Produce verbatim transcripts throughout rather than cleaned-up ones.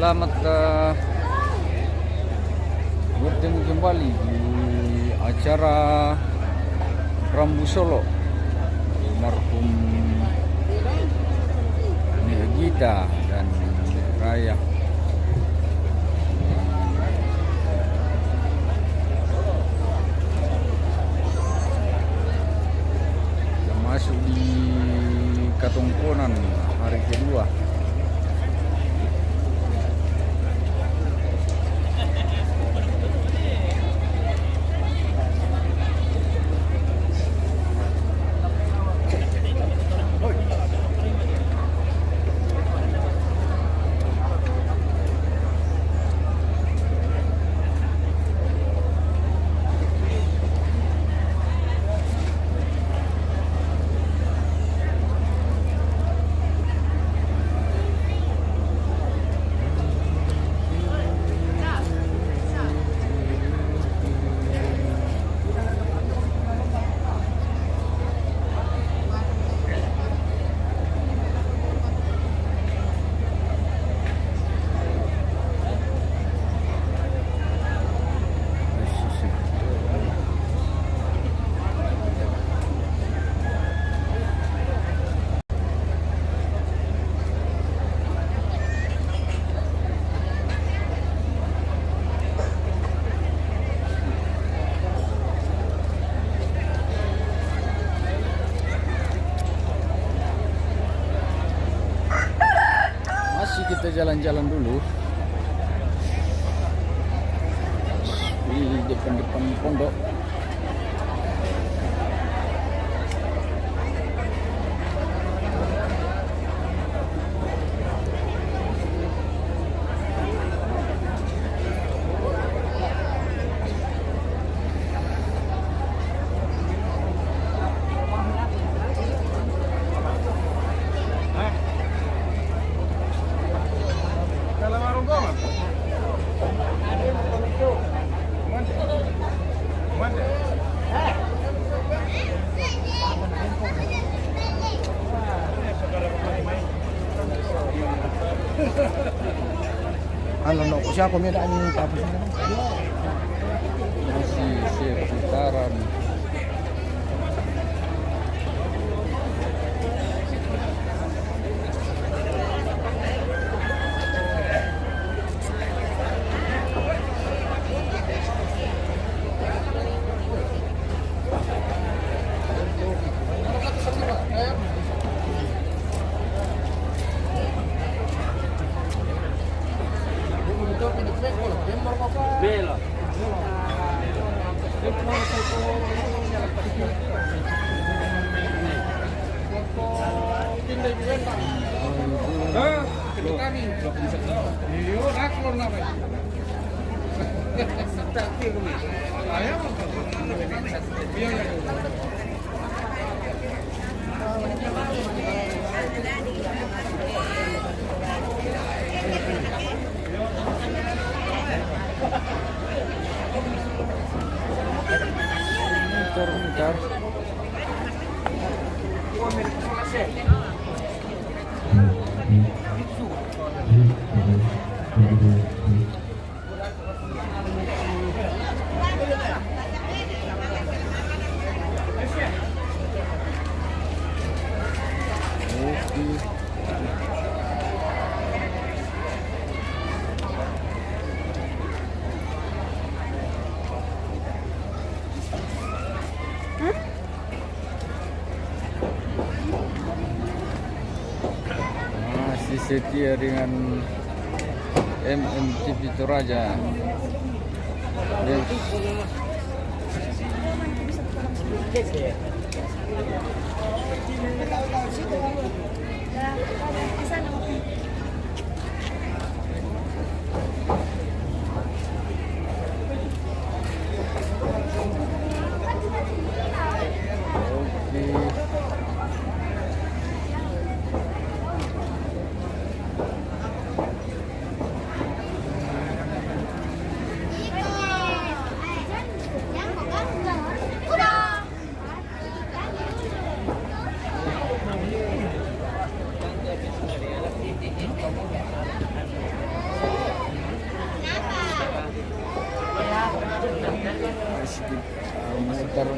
Selamat, eh, bertemu kembali di acara Rambu Solo almarhum Nek Gita dan Raya. Masuk di Katongkonan hari kedua. Masih kita jalan-jalan dulu di depan-depan pondok. Ano, no, siya ko mira ang tapos na. Masih seputaran. Bela. Mutar, mutar. Masih setia dengan M M T V Toraja. Yes. Oke.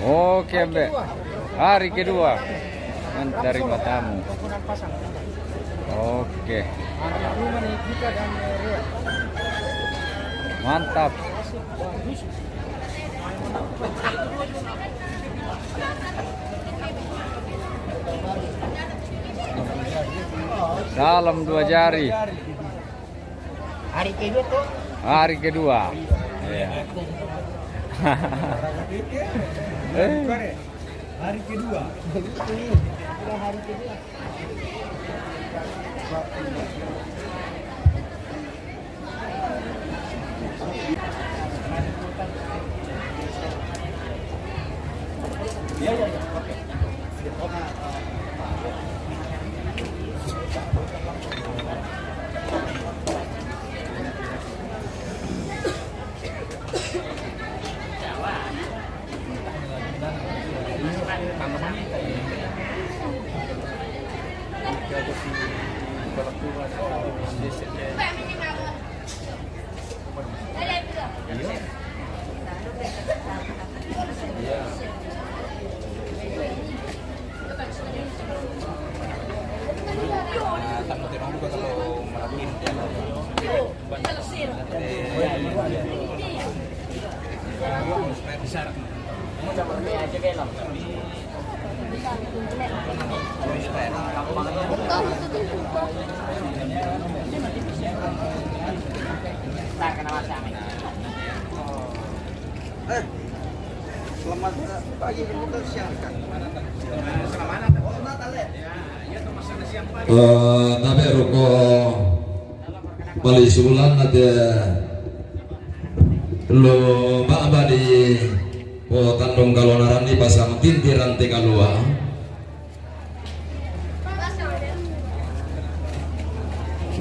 Oke, Mbak. Hari kedua menerima tamu. Oke. Mantap. Salam dua jari. Hari kedua tuh. Hari kedua. Iya. Eh. Hari kedua. Hari kedua. Eh, selamat pagi, kita siang kan. Eh, tabe' ruko palisulan ate lu ba'ba di potandung kalonaran di pasang tintiran te kalua.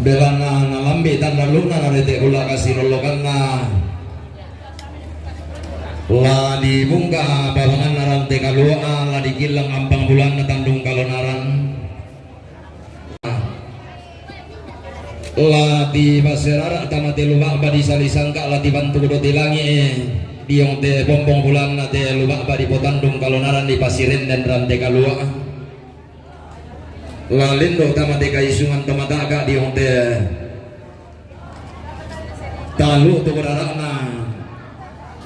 Belana nalambi tandaluna narete kula kasilolokanna. La dibungka pabanganna rante kalua, la dikillang ampang bulanna tandung kalonaran. La dipasserara tama te luba'ba di salisangka, la dibantu do te langi'e, diong te pompong bulanna te luba'ba di potandung kalonaran di pasirenden rante kalua. La lindo tama te kaisungan to mata'ka diong te talu tu berara'na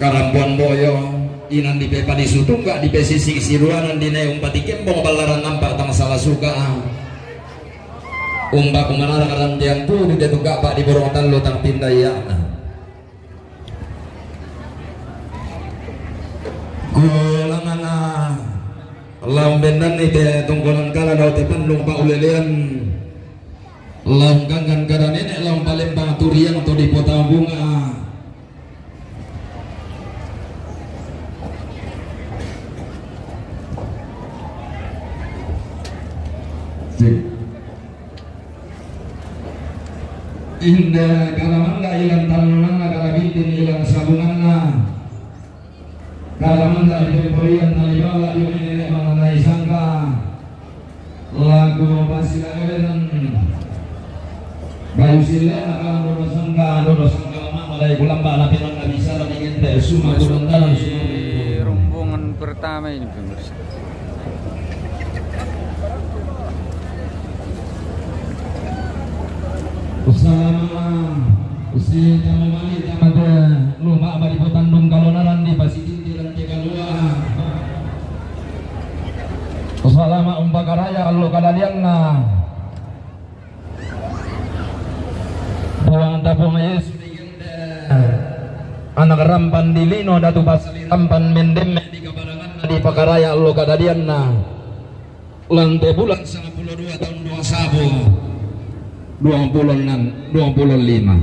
karampuan boyo, inan dipepadisutungka dipesisi siruanan dinae umpati kembong ballaran nampa tang sala suka. Umpa kumanara karantian tu di detuka pa di borong tallu tang tindayana. Kulangana laung bendanni te tungkonan kala dao te pandung paulelean. Laung ganggan kada nene' laung palembang turiang to dipotabunga. Sip. Inde kada mangga ilang tanunanna, kada bintin ilang sabunganna. Kada mangga ipemporian nalibala yu nene' manganai sangka. Lagu pasilawenan bayu silena kalang dodo sangka, dodo sangka lama malai kulamba lapinan nabisa lagi ngente suma kulantaran suma. Rombongan pertama ini, pemirsa. Salama, si tamu mali, tamu te, luma bari potandung kalonaran di pasiti. Kalua. Salama umpakaraya allo kadalianna. Puang tapuang Yesu digente. Anak rampan di lino datu pasali rampan mendemme di kabaranganna dipakaraya allo kadalianna. Lante bulan sangpulo dua tahun dua sabu dua puluh enam, dua puluh lima.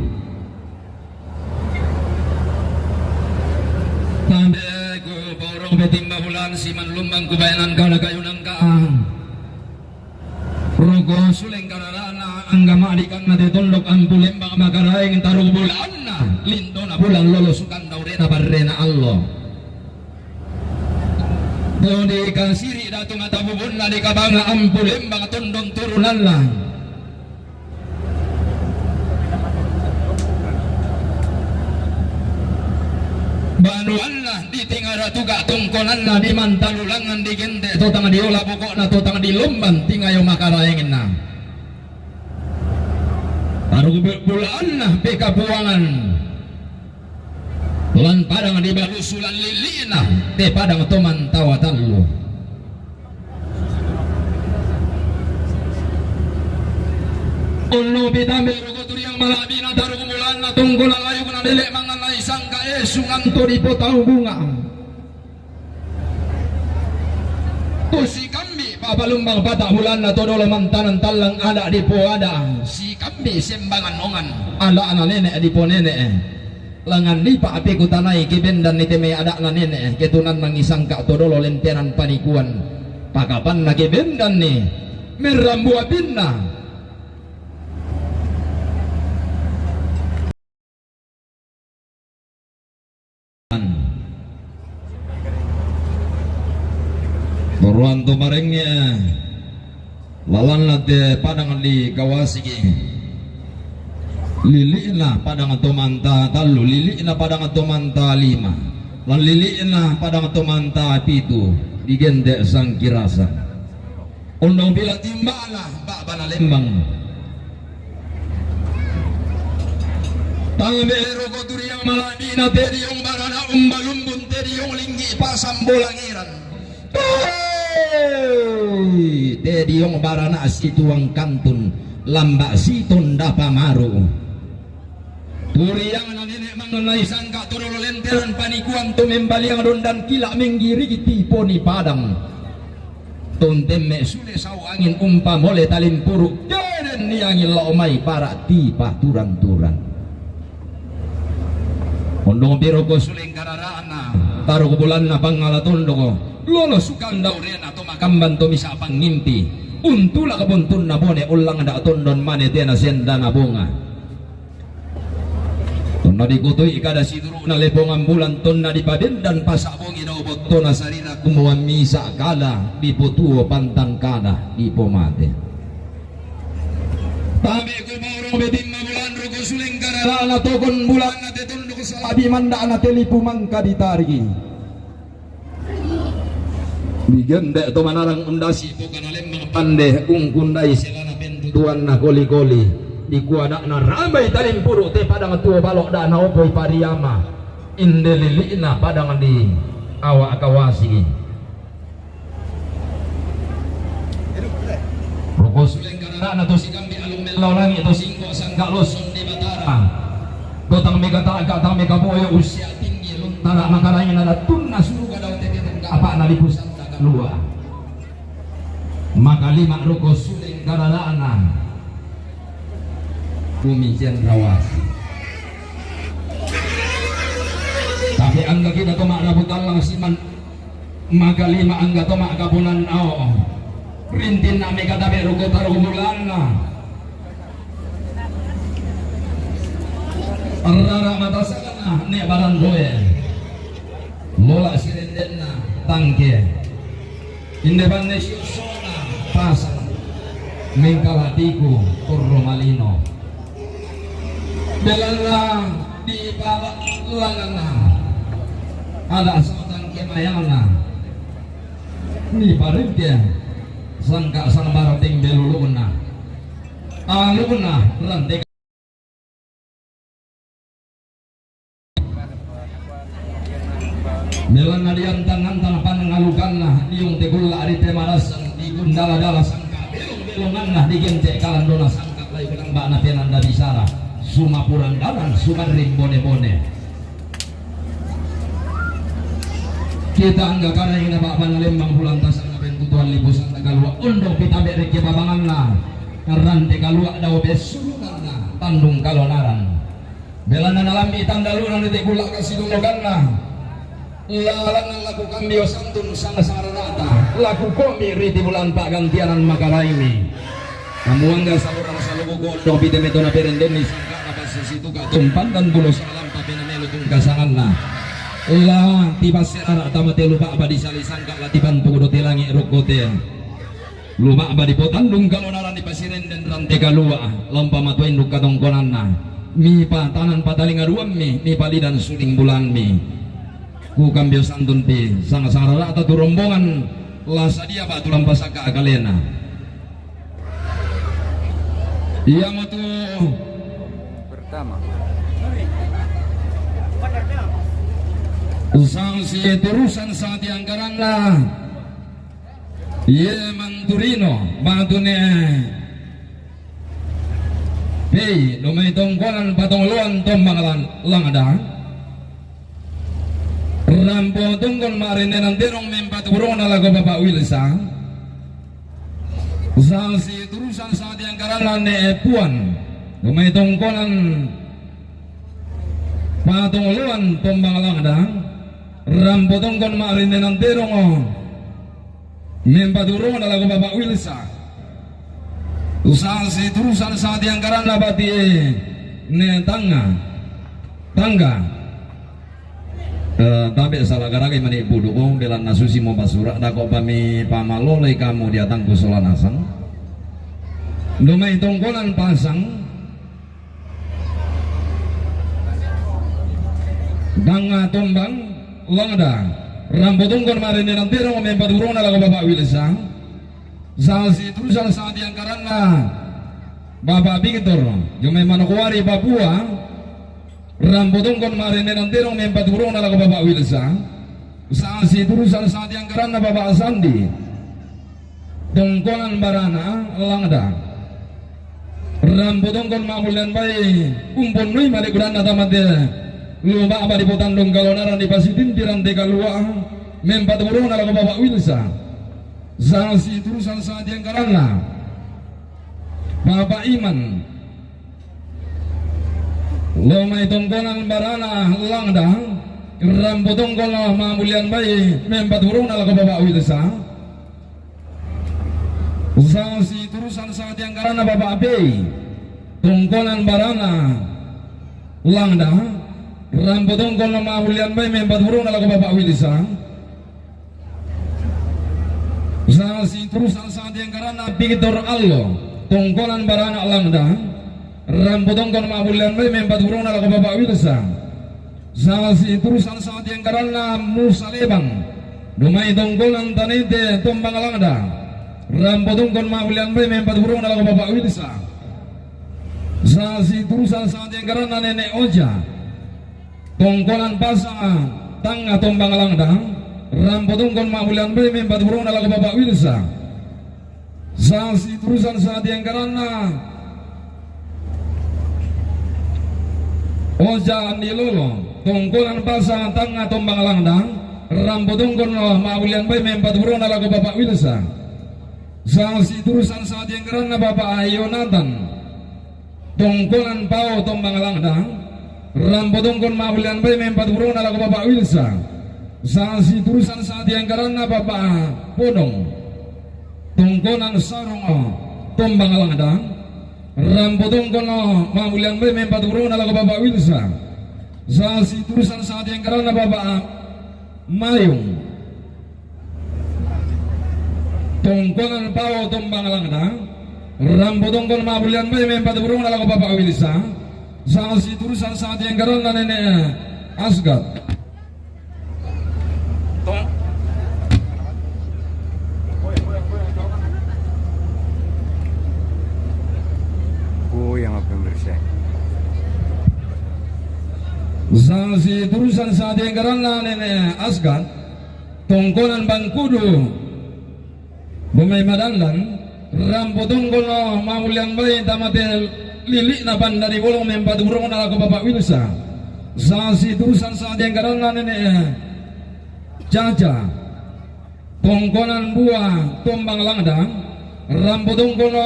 Tambe ku pauro Betimma bulan siman lumbang kubaenan kala kayunang kaang. Roko suleng kararana angga ma'dikanna te tondok ampu lembang makaraeng taru bulaanna lindona bulan lolo sukanda urena barrena allo. Todi kasiri datu mata bubunna di kabanga ampu lembang tondon turunanna. Banuanna di tingara tuga tongkonanna di mantalulangan di gente totang di ola pokokna totang di lomban tingayo makaraengenna. Taru bulaanna pekapuangan. Lan padang di balusu lan lili'na te padang tomantawa tallu. Onno pitambe roko turiang malabina taru bulaanna tongko lalayu kuna dele mangan lai sangka esungan to di potau bunga. To sikambi papalumbang pata bulanna to dolo mantanan tallang ada di poada sikambi sembangan ongan ada ana nene di ponene. Langan lipa ape kutanai kebendan ni teme ada'na nene ketunan mangisangka to dolo lentenan panikuan. Pakapanna kebendan ni merambu apinna. Toruan tu marengnge lalanna te padang di kawasiki. Lili'na padang tomanta tallu, lili'na padang tomanta lima, lan lili'na padang tomanta pitu, digente sangkirasa. Ondong pila timba'na ba'bana lembang. Tambe roko turiang malabina te diong barana umbalumbun te diong linggi pasambolangiran. Hei, te diong barana situang kantun lamba sitonda pamaru. Turiang na nene mangonai sangka to dolo lenteran panikuan to membaliang dondan kila menggirigi tipo ni padang. Tontemme sule sau angin umpa mole talimpuru keden ni angin lao mai para tipa turan-turan. Ondong piro ko suleng kararana taru ko bulanna pangngala tondoko lolo sukanda urena to makamban to misa pangngimpi untula kebuntunna bone ullang da tondon mane tena sendana bonga. Tonna dikutui kada siduru'na lepongan bulan tonna dipabendan pasa bongi dao bottona sarira kumuan misa kada dipotuo pantan kada dipomate. Tabe kumaurung betimma bulan ruku suleng kararana tokon bulanna te tunduk salabi manda'na te lipu mangka ditarigi. Digende to manarang undasi pokana lembang pande ungkundai selana pentutuanna koli-koli dikuada'na rambai talimpuru te padang tuo balok da'na opoi pariama inde lili'na padang di awa kawasi. Roko suleng kararana to sikambi alung mellau langi to singko sangka loson di batara. Gotang mega taka tang mega boyo usia tinggi luntara makaraina datunna suruga dau tete tengka apa'na lipusanna kalua. Maka lima roko suleng kararana bumi cendrawasi. Tapi angga kita to ma'rabu tallang siman. Maka lima angga to ma'kaponan ao. Rintinna mega tabe ruko taru bulanna. Rara mata sana ne baran doe. Lola sirendenna tangke. Inde banne siussona pasang. Mengkalatiku turro malino. Belanna di pala langanna. Ada sautang kemayana. Ni parengke sangka sambara ting beluluna. Aluna rante. Belanna diantang-antang panangalukanna diung tekulla ri temarasan di gundala-dala sangka belong-belonganna digente kalandona sangka lai belambana penanda bisara sumapurang dalan sumarring bone-bone. Kita angga karaina ba'bana lembang bulan tasang pentutuan lipusanna kalua ondong pitabe rekke babanganna rante kalua dao bessulunganna tandung kalonaran. Belanna nalambi tanda lurang di te kulla kasidolokanna. Lalanna laku kambio santun sanga-sanga rarata, laku komi riti bulan pa'gantianan makaraimi. Namuangga saluran saluku kondo pite metona perendenni sangka'na passisituka tumpandan bulo salampa pena melo tungka sanganna. La tipasse rara tama telu ba'ba disali sangka la tibantu dote langi' rukkote. Lu ba'ba dipotandung kalonaran dipasirenden rante kalua', lampa matoenduk katongkonanna. Mipatanan patalinga duammi, mipalidan suling bulanmi. Kukambio santun pi, sanga-sanga rarata tu rombongan la sadia ba'tu lampa saka kalena. Iamotu pertama. Sangsi turusan satiangkaranna. Iye manturino, ba'tune pei, domai tongkonan patongloan tombang lan-, langdang. Rampo tongkon ma'rindenan terong mempatu burongna lako Bapa' Wilsa. Sangsi turusan satiangkaranna ne Puan, domai tongkonan patongloan tombang langdang. Rampo tongkon ma'rindenan terong mempatu burongna lako Bapa' Wilsa. Sangsi turusan satiangkaranna bati ne Tangga. Tangga. Eh, tabe' sala garagai mani' pudu'ku, belanna susimo pasura', dako' pami pamaloloi kamu diatangku sola nasang. Domai tongkonan pasang, Tangga tombang langdang. Rampo tongkon ma'rindenan terong mempatu burongna lako Bapa' Wilsa. Sangsi turusan satiangkaranna Bapa' Victor, jomai Manokwari Papua. Rampo tongkon ma'rindenan terong mempatu burongna lako Bapa' Wilsa. Sangsi turusan satiangkaranna Bapa' Sandi, tongkonan barana langdang. Rampo tongkon ma'mullian bai umponnui male' bulanna tama te lu ba'ba dipotandung kalonaran dipasitinti rante kalua', mempatu burongna lako Bapa' Wilsa. Sangsi turusan satiangkaranna Bapa' Iman, lomai tongkonan barana langdang. Rampo tongkon ma'mullian bai mempatu burongna lako Bapa' Wilsa. Sangsi turusan satiangkaranna Bapa' Pei, tongkonan barana langdang. Rampo tongkon ma'mullian bai mempatu burongna lako Bapa' Wilsa. Sangsi turusan satiangkaranna Victor Allo, tongkonan barana langdang. Rampo tongkon ma'mullian bai mempatu burongna lako Bapa' Wilsa. Sangsi turusan satiangkaranna Musa Lebang, domai tongkonan Tanete tombang langdang. Rampo tongkon ma'mullian bai mempatu burongna lako Bapa' Wilsa. Sangsi turusan satiangkaranna Nene' Oja, tongkonan pasang Tangga tombang langdang. Rampo tongkon ma'mullian bai mempatu burongna lako Bapa' Wilsa. Sangsi turusan satiangkaranna Oja Nilolo, tongkonan pasang Tangga tombang langdang. Rampo tongkon ma'mullian bai mempatu burongna lako Bapa' Wilsa. Sangsi turusan satiangkaranna Bapa' Yonatan, tongkonan Pao tombang langdang. Rampo tongkon ma'mullian bai mempatu burongna lako Bapa' Wilsa. Sangsi turusan satiangkaranna Bapa' Podong, tongkonan Sarong tombang langdang. Rampo tongkon ma'mullian bai mempatu burongna lako Bapa' Wilsa. Sangsi turusan satiangkaranna Bapa' Mayung, tongkonan Pao tombang langdang. Rampo tongkon ma'mullian bai mempatu burongna lako Bapa' Wilsa. Sangsi turusan satiangkaranna Nene' Asgat, tong- Goyang apa yang bersih? Sangsi turusan satiangkaranna Nene' Asgat, tongkonan Bangkudu, Bomai Madandan. Rampo tongkon ma'mullian bai tama te lili'na Pandari Bolong mempatu burongna lako Bapa' Wilsa. Sangsi turusan satiangkaranna Nene' Caca, tongkonan Bua tombang langdang. Rampo tongkon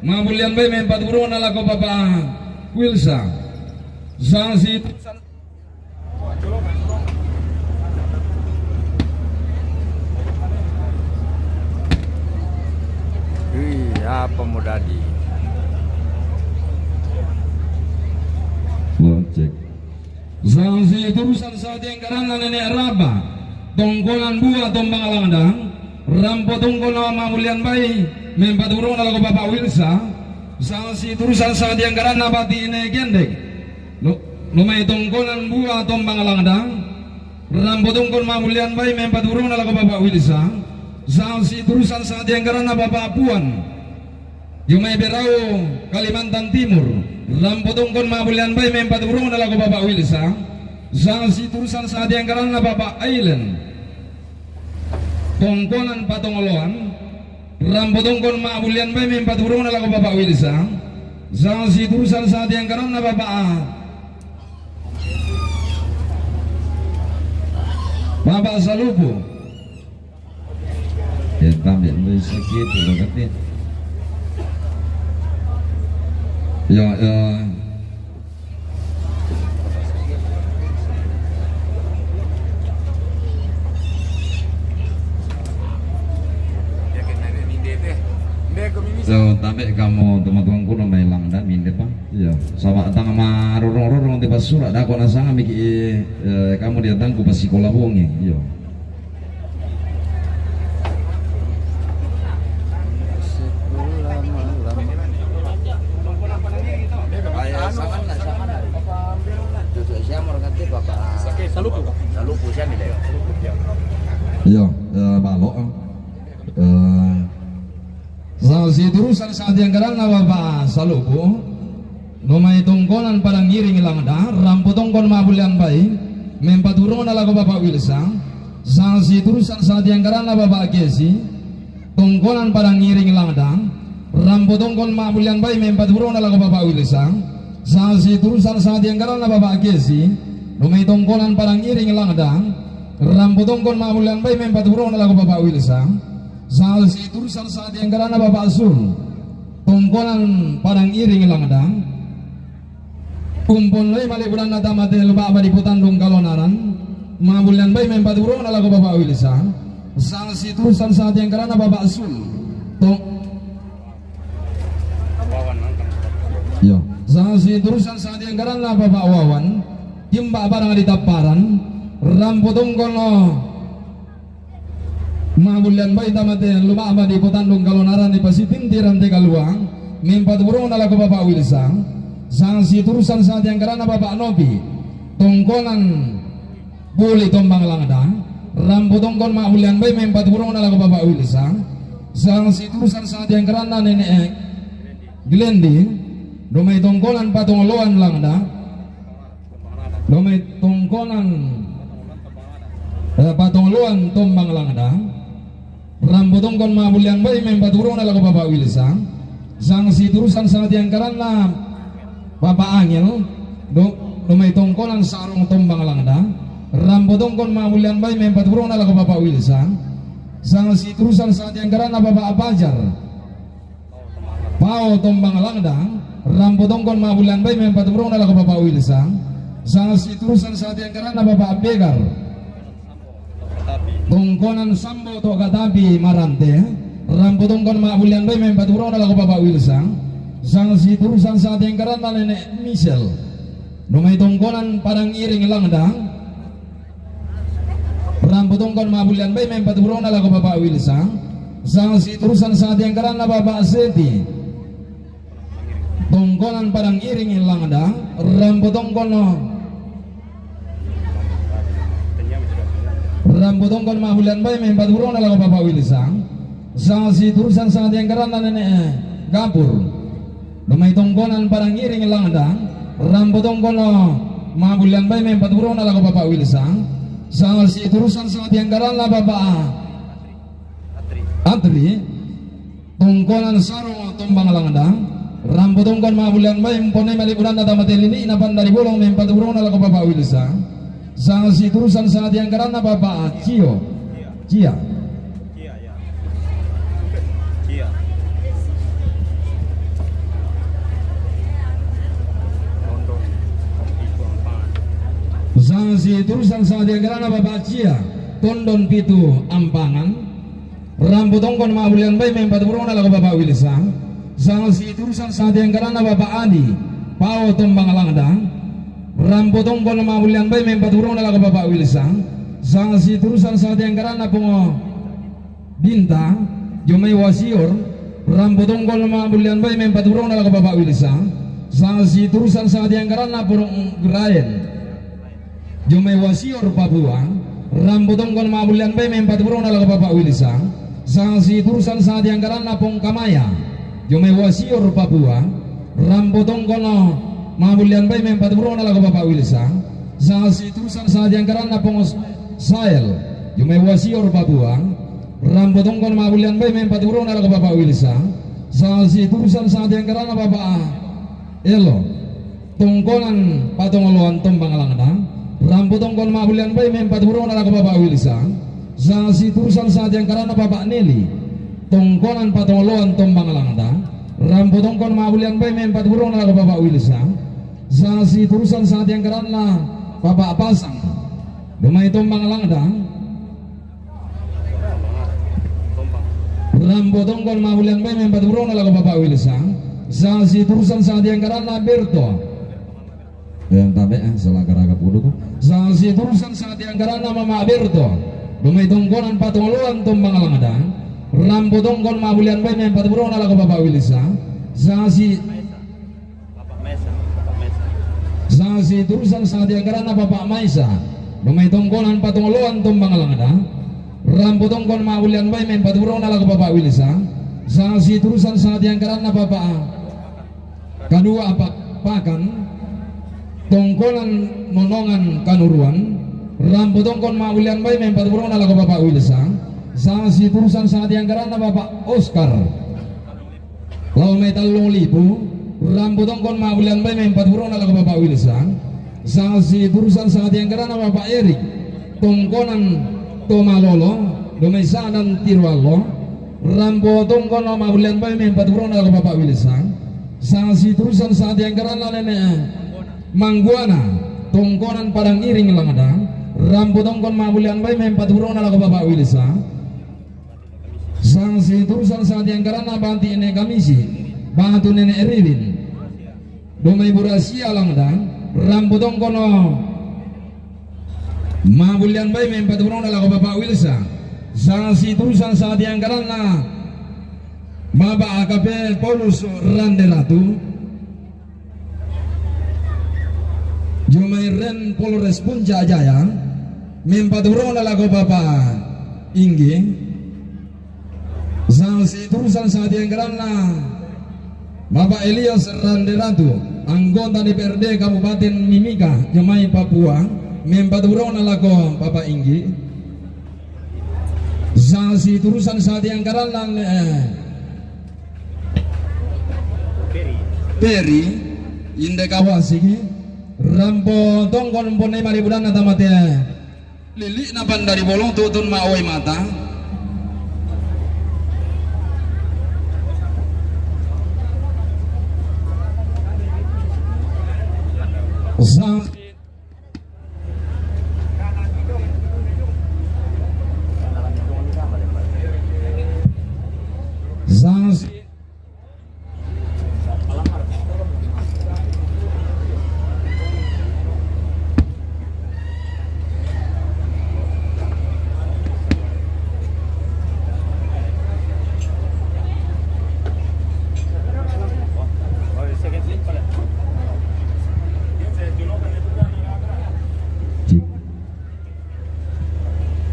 ma'mullian bai mempatu burongna lako Bapa' Wilsa. Sangsi turusan, Apa mau dadi? Lo cek. Sangsi turusan sadiang karanna nene' Raba, tongkonan bua tombang langdang, rampo tongkon ma'bulian bai, mempatuburongna lako Bapa' Wilsa. Sangsi turusan sadiang karanna bati' ne gendek, lo, lo mai tongkonan bua tombang langdang, rampo tongkon ma'bulian bai, mempatuburongna lako Bapa' Wilsa. Sangsi turusan sadiang karanna Bapa' Puan, Jumai Berau, Kalimantan Timur, rampo tongkon ma'bulian bai, mempatuburongna lako Bapa' Wilsa. Sangsi turusan sadiang karanna Bapa' Ailen, tongkonan Patongoloan, rampo tongkon ma'bulian bai, mempatuburongna lako Bapa' Wilsa. Sangsi turusan sadiang karanna Bapa', Bapa' Salupu. Ya, tambe' lu sakit, lu kati. Ya, ya. Ya, tambe' kamo tomatuangku, no mai langda' minde pa. Ya, saba' tang marorong-rorong te passura', dako' nasanga miki', eh, kamo diatangku pasikola bongi. Ya. Salupu. Salupu siami leo. Iyo, eh, balo'. Eh, sangsi turusan sadiang karanna Bapa' Salupu. Numai tongkonan padang iring langda, rampo tongkon ma'bulian bai, mempatuburongna lako Bapa' Wilsa. Sangsi turusan sadiang karanna Bapa' Kesi, tongkonan padang iring langda, rampo tongkon ma'bulian bai, mempatuburongna lako Bapa' Wilsa. Sangsi turusan sadiang karanna Bapa' Kesi, numai tongkonan padang iring langda, rampo tongkon ma'bulian bai, mempatuburongna lako Bapa' Wilsa. Sangsi turusan sadiang karanna Bapa' Sul, tongkonan padang iring langda, umponnoi male' bulanna tama te lu ba'ba di Potandung Kalonaran, ma'bulian bai, mempatuburongna lako Bapa' Wilsa. Sangsi turusan sadiang karanna Bapa' Sul, tong, iyo. Sangsi turusan sadiang karanna Bapa' Wawan, timba' padang di Tapparan, rampo tongkon ma'bulian bai tama te lu ba'ba di Potandung Kalonaran, di pasitintiran te kalua, mempatuburongna lako Bapa' Wilsa. Sangsi turusan sadiang karanna Bapa' Nopi, tongkonan Buli tombang langda, rampo tongkon ma'bulian bai, mempatuburongna lako Bapa' Wilsa. Sangsi turusan sadiang karanna nene', eh, Glendi, numai tongkonan Patongoloan langda, numai tongkonan, eh, Patongoloan tombang langda, rampo tongkon ma'bulian bai, mempatuburongna lako Bapa' Wilsa. Sangsi turusan sadiang karanna Bapa' Angel, do, numai tongkonan Sarong tombang langda, rampo tongkon ma'bulian bai, mempatuburongna lako Bapa' Wilsa. Sangsi turusan sadiang karanna Bapa' Pajar, Pao tombang langda, rampo tongkon ma'bulian bai, mempatuburongna lako Bapa' Wilsa. Sangsi turusan sadiang karanna Bapa' Begar, tongkonan Sambo to' Katapi Marante, rampo tongkon ma'bulian bai, mempatuburongna lako Bapa' Wilsa. Sangsi turusan sadiang karanna nene' Misel, numai tongkonan padang iring langda, rampo tongkon ma'bulian bai, mempatuburongna lako Bapa' Wilsa. Sangsi turusan sadiang karanna Bapa' Seti, tongkonan padang iring langda, rampo tongkon, rampo tongkon ma'bulian bai, mempatuburongna lako Bapa' Wilsa. Sangsi turusan sadiang karanna nene' Gapur, numai tongkonan padang iring langda, rampo tongkon ma'bulian bai, mempatuburongna lako Bapa' Wilsa. Sangsi turusan sadiang karanna Bapa' Atri, tongkonan Sarong tombang langda, rampo tongkon ma'bulian bai, umponnoi male' bulanna tama te lili'na Panda di Bolong, mempatuburongna lako Bapa' Wilsa. Sangsi turusan sadiang karanna Bapa' Cio, Cia. Sangsi turusan sadiang karanna Bapa' Cia, Tondon Pitu Ampangan, rampo tongkon ma'bulian bai, mempatuburongna lako Bapa' Wilsa. Sangsi turusan sahadian karanna Bapak Adi, Pao Tombang Langda. Rampo tongkon mabulian bai mempat burongna lako Bapak Wilsa. Sangsi turusan sahadian karanna Pungo Dinta, Jomai Wasior. Rampo tongkon mabulian bai mempat burongna lako Bapak Wilsa. Sangsi turusan sahadian karanna Burung Graen, Jomai Wasior Papua. Rampo tongkon mabulian bai mempat burongna lako Bapak Wilsa. Sangsi turusan sahadian karanna Pongkamaya, Jomai Wasior Papua. Rampo tongkon mabulian bai mempat burongna lako Bapak Wilsa. Sangsi turusan sahadian karanna Pongos Sael, Jomai Wasior Papua. Rampo tongkon mabulian bai mempat burongna lako Bapak Wilsa. Sangsi turusan sahadian karanna Bapak Elo, tongkonan patongoloan Tombang Langda. Rampo tongkon mabulian bai mempat burongna lako Bapak Wilsa. Sangsi turusan sahadian karanna Bapak Neli, tongkonan patongoloan Tombang Langda. Rampo tongkon mabulian bai mempat burongna lako Bapak Wilsa. Sangsi turusan sahadian karanna Bapak Pasang, Jomai Tombang Langda. Rampo tongkon mabulian bai mempat burongna lako Bapak Wilsa. Sangsi turusan sahadian karanna Berto. Yang tabe, eh, salah karaka puduku. Sangsi turusan sahadian karanna Mama Berto, Jomai tongkonan patongoloan Tombang Langda. Rampo tongkon mabulian bai mempat burongna lako Bapak Wilsa. Sangsi Sangsi turusan sahadian karanna Bapak Maisa, Jomai tongkonan patongoloan Tombang Langda. Rampo tongkon mabulian bai mempat burongna lako Bapak Wilsa. Sangsi turusan sahadian karanna Bapak Kadua Pak Pakan, tongkonan Nonongan Kanuruan. Rampo tongkon mabulian bai mempat burongna lako Bapak Wilsa. Sangsi turusan sahadian karanna Bapak Oscar, lao mai Tallung Lipu. Rampo tongkon mabulian bai mempat burongna lako Bapak Wilsa. Sangsi turusan sahadian karanna Bapak Erik, tongkonan Tomalolo, Jomai Sanan Tiruallo. Rampo tongkon mabulian bai mempat burongna lako Bapak Wilsa. Sangsi turusan sahadian karanna Nenek Mangguana, tongkonan Padang Iring Langda. Rampo tongkon mabulian bai mempat burongna lako Bapak Wilsa. Sangsi turusan sahadian karanna Banti Nenek Kamisi, Batu Nenek Ririn, Jomai Burasia Langda. Rampo tongkon mabulian bai mempat burongna lako Bapak Wilsa. Sangsi turusan sahadian karanna Bapak A K P Paulus Rande Ratu, Jomai Ren Polres Puncak Jaya, mempat burongna lako Bapak Inggi. Sangsi turusan sahadian karanna Bapak Elias Rande Ratu, anggota D P R D Kabupaten Mimika, Jomai Papua, mempat burongna lako Bapak Inggi. Sangsi turusan sahadian karanna, eh, Peri, inde Kawasiki. Rampo tongkon ponai mari budanna tamate. Lilikna pandari bolong tutun ma oi mata. Sang Sangsi.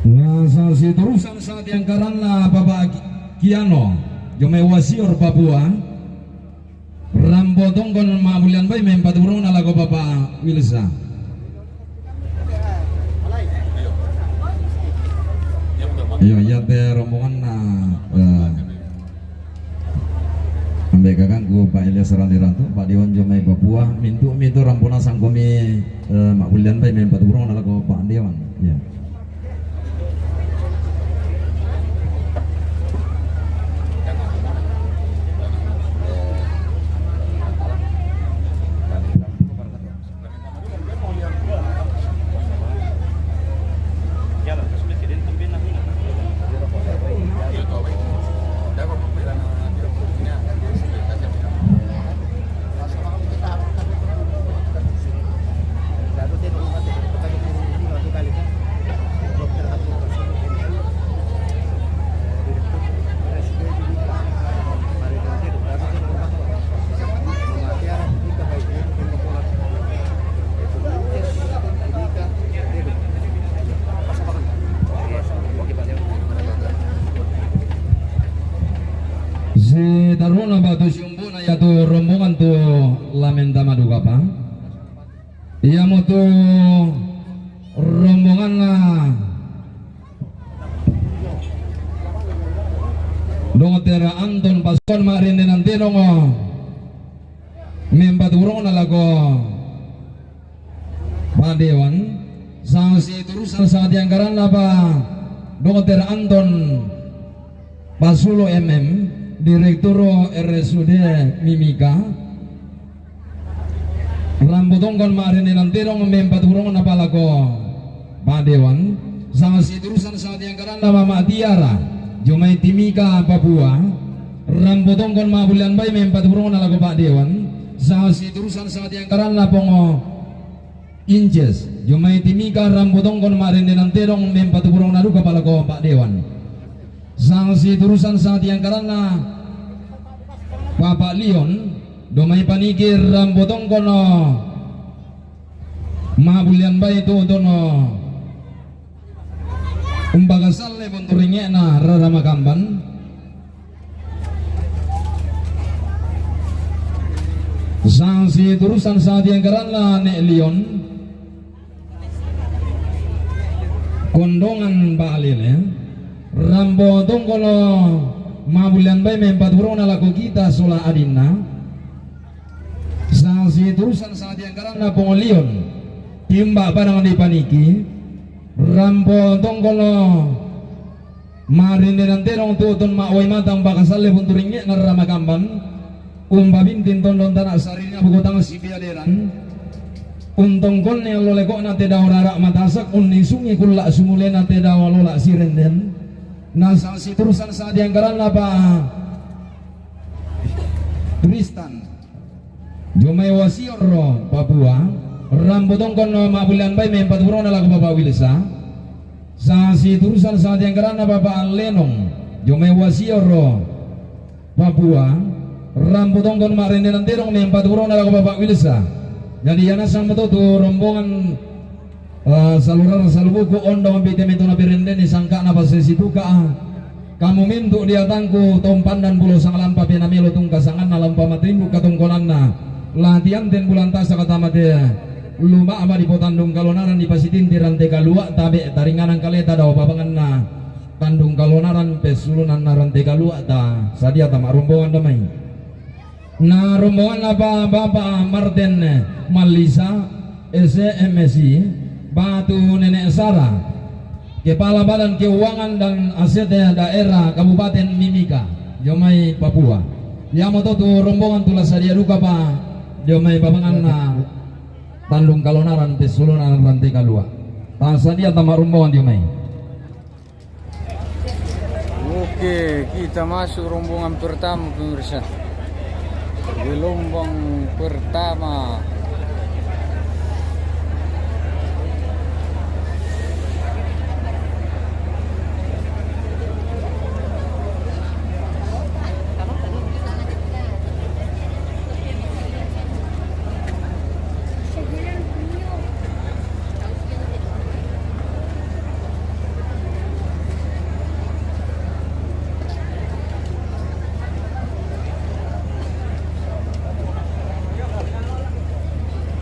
Nga sangsi turusan sahadian karanna Bapak Kiano, Jomai Wasior Papua. Rampo tongkon mabulian bai mempat burongna lako Bapak Wilsa. Iyo, iate rombonganna, eh, ambek kakangku Pak Ilyas Randi Ratu, Pak Dewan Jomai Papua, mintu-mintu rampona sangkomi, eh, mabulian bai mempat burongna lako Pak Dewan. Iya. Taruna batu siumbu'na yatu rombongan tu lamen tama duka pa. Iyamutu rombonganna Dokter Anton Pasukon ma'rindenan tedong mempatuburongna lako Pak Dewan, sangsi turusan sangatiangkaranna pa Dokter Anton Pasulo M M, Direktur R S U D Mimika. Rambu tongkon ma'rindenan tedong mempatuburongna pa lako Pak Dewan, sangsi turusan sangatiangkaranna Mama Tiara, jomai Timika Papua. Rambu tongkon ma'bullian bai mempatuburongna lako Pak Dewan, sangsi turusan sangatiangkaranna Pongo Inces, jomai Timika. Rambu tongkon ma'rindenan tedong mempatuburongna duka pa lako Pak Dewan. Sangsi turusan sangatiangkaranna Bapak Leon, jomai paniki. Rambu tongkon ma'bullian bai tu'tun umpakasalle buntu ringnge'na rara makamban. Sangsi turusan sangatiangkaranna Ne' Leon, Kondongan Ba'lele. Rambu tongkon ma'bullian bai mempatuburongna lako Gita sola adinna. Sangsi turusan sangatiangkaranna Pongo Leon, Timba Padang dipaniki. Rambu tongkon ma'rindenan tedong tu'tun ma'uwai mata umpakasalle buntu ringnge'na rara makamban, umpabinting tondon tana' sarina bukutang sipialeran, untongkonni allo leko'na te dao rara matasak, unnisungi kulla' sumulena te dao lola sirenden. Na sangsi turusan sangatiangkaranna pa Tristan, jomai Wasiorro Papua. Rambu tongkon ma'bullian bai mempatuburongna lako Bapak Wilsa. Sangsi turusan sangatiangkaranna Bapak Lenong, jomai Wasiorro Papua. Rambu tongkon ma'rindenan tedong mempatuburongna lako Bapak Wilsa. Jadi iyanasang mato tu rombongan Ah, salurara salubuku, ondong bite metona berendeni sangka'na pasesi tuka. Kamu mintu' diatangku, tompandan pulo sanglampa pena melo tungka sanganna lampa matindu katongkonanna. Latianten bulan tasaka tamate. Luma'ba dipotandung kalonaran dipasitinti rante kalua' tabe' taringanan kaleta dao pabanganna. Tandung kalonaran pessulunanna rante kalua' ta sadia tama rombongan damai. Na rombonganna pa Bapa Martin Mallisa, S M S I, Batu Nenek Sara, Kepala Badan Keuangan dan Aset Daerah Kabupaten Mimika, jomai Papua. Iamoto tu rombongan tu la sadia duka pa jomai pabanganna tandung kalonaran pessulunanna rante kalua'. Tasadia tama rombongan jomai. Oke, kita masuk rombongan pertama, pemirsa. Gelombang pertama.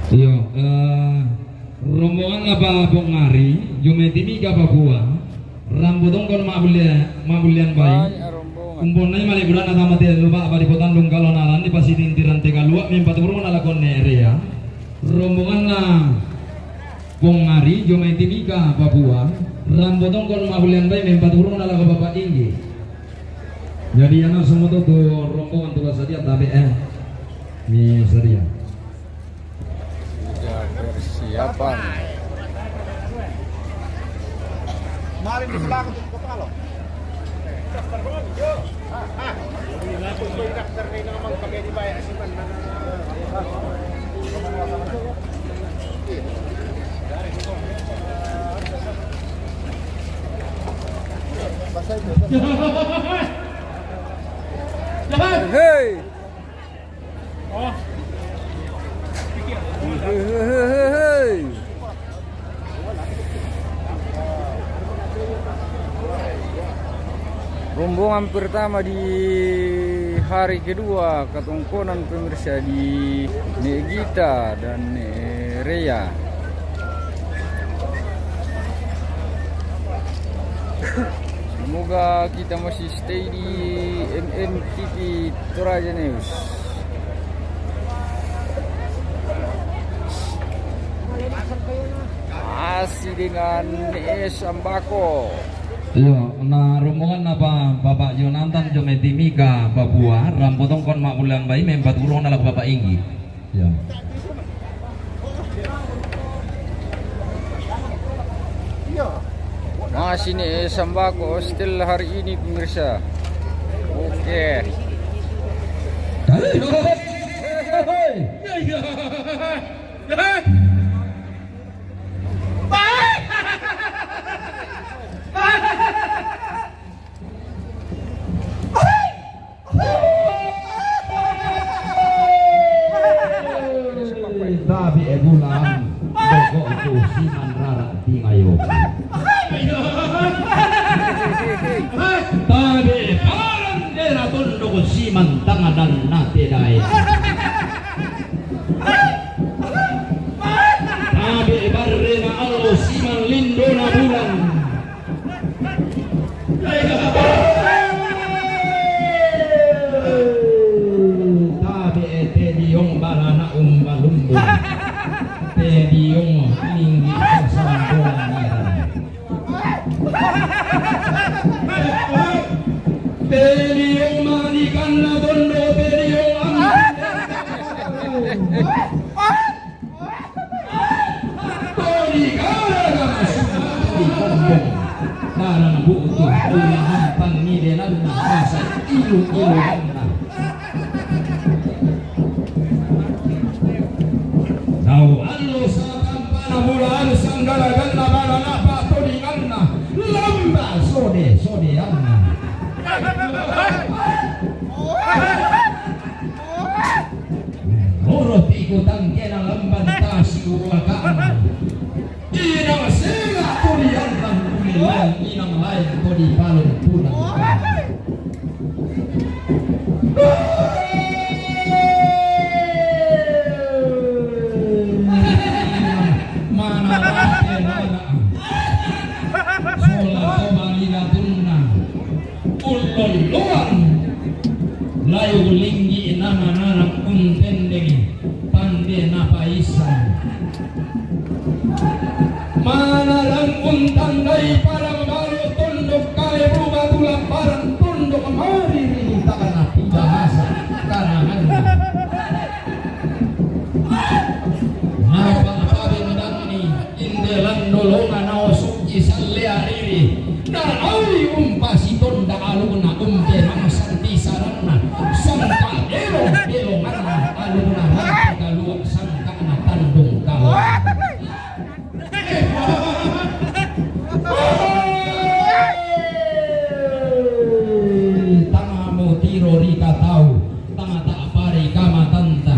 Iyo, eh, rombonganna pa Pongngari, jomai Timika Papua, rambu tongkon ma'bullia-, ma'bullian bai. Umponnai male bulanna tamate lupa bari potandung kalonaran dipasitinti rante kalua' mempatuburongna lako Nerea. Rombonganna Pongngari, jomai Timika Papua, rambu tongkon ma'bullian bai mempatuburongna lako Bapak Inggi. Jadi iyanasang mato tu rombongan tu la sadia tabe', eh. Mi sadia. Sudah persiapan. Mari di belakang. Hei. Hei, hei, hei, hei. Rombongan pertama di Hari kedua katongkonan pemirsa di Nek Gita dan Nek Rea. Semoga kita masih stay di M M T V Toraja News. Masih dengan Nek Sambako. Iyo, na rombongan apa Bapak Jonathan jo mai Timika, Papua, rampo tongkon mak bulan bayi mempat urung na laku Bapak Inggi. Iyo. Masih Nek Sambako still hari ini pemirsa. Oke. Hei, hei, hei, hei. Tabe e bulan, boko tu siman rara tingayo. Tabe e paran dera tondok siman tangadan nate dae. Tabe e barre na alo siman lindo na bulan. Tabe e tediong barana umbalumbu. Tediong linggi pasang bola nira. Tediong manikan na tondo tediong ang. Toli gara-gara sudah di kombong. Karena butuh ulahan pangidenanna rasa ilu-iluanna. Tau allo satampana bulan sanggaraganna barana patodinganna lamba sode-sodeanna. Roro tiku tangkena lamban tasi uruakana. Inang sela kulianna kulilain inang lain kodi palung punang. Mana rate mana. Sola to bali datunna. Ullolloang layu linggi namanarang untendeng pande napaisang. Manarang untandai parang balu tondok kalebu batu lamparan tondok mari ri tanah bahasa karanganna. Napa apa bendanni inde lando longa naosukki salle ariri. Narawi umpasitonda aluna umpe mangsanti saranna sangka delo delonganna aluna rante kaluak sangkana tandung kawa. Tangamo tiro rika tau tangata pari kamatanta.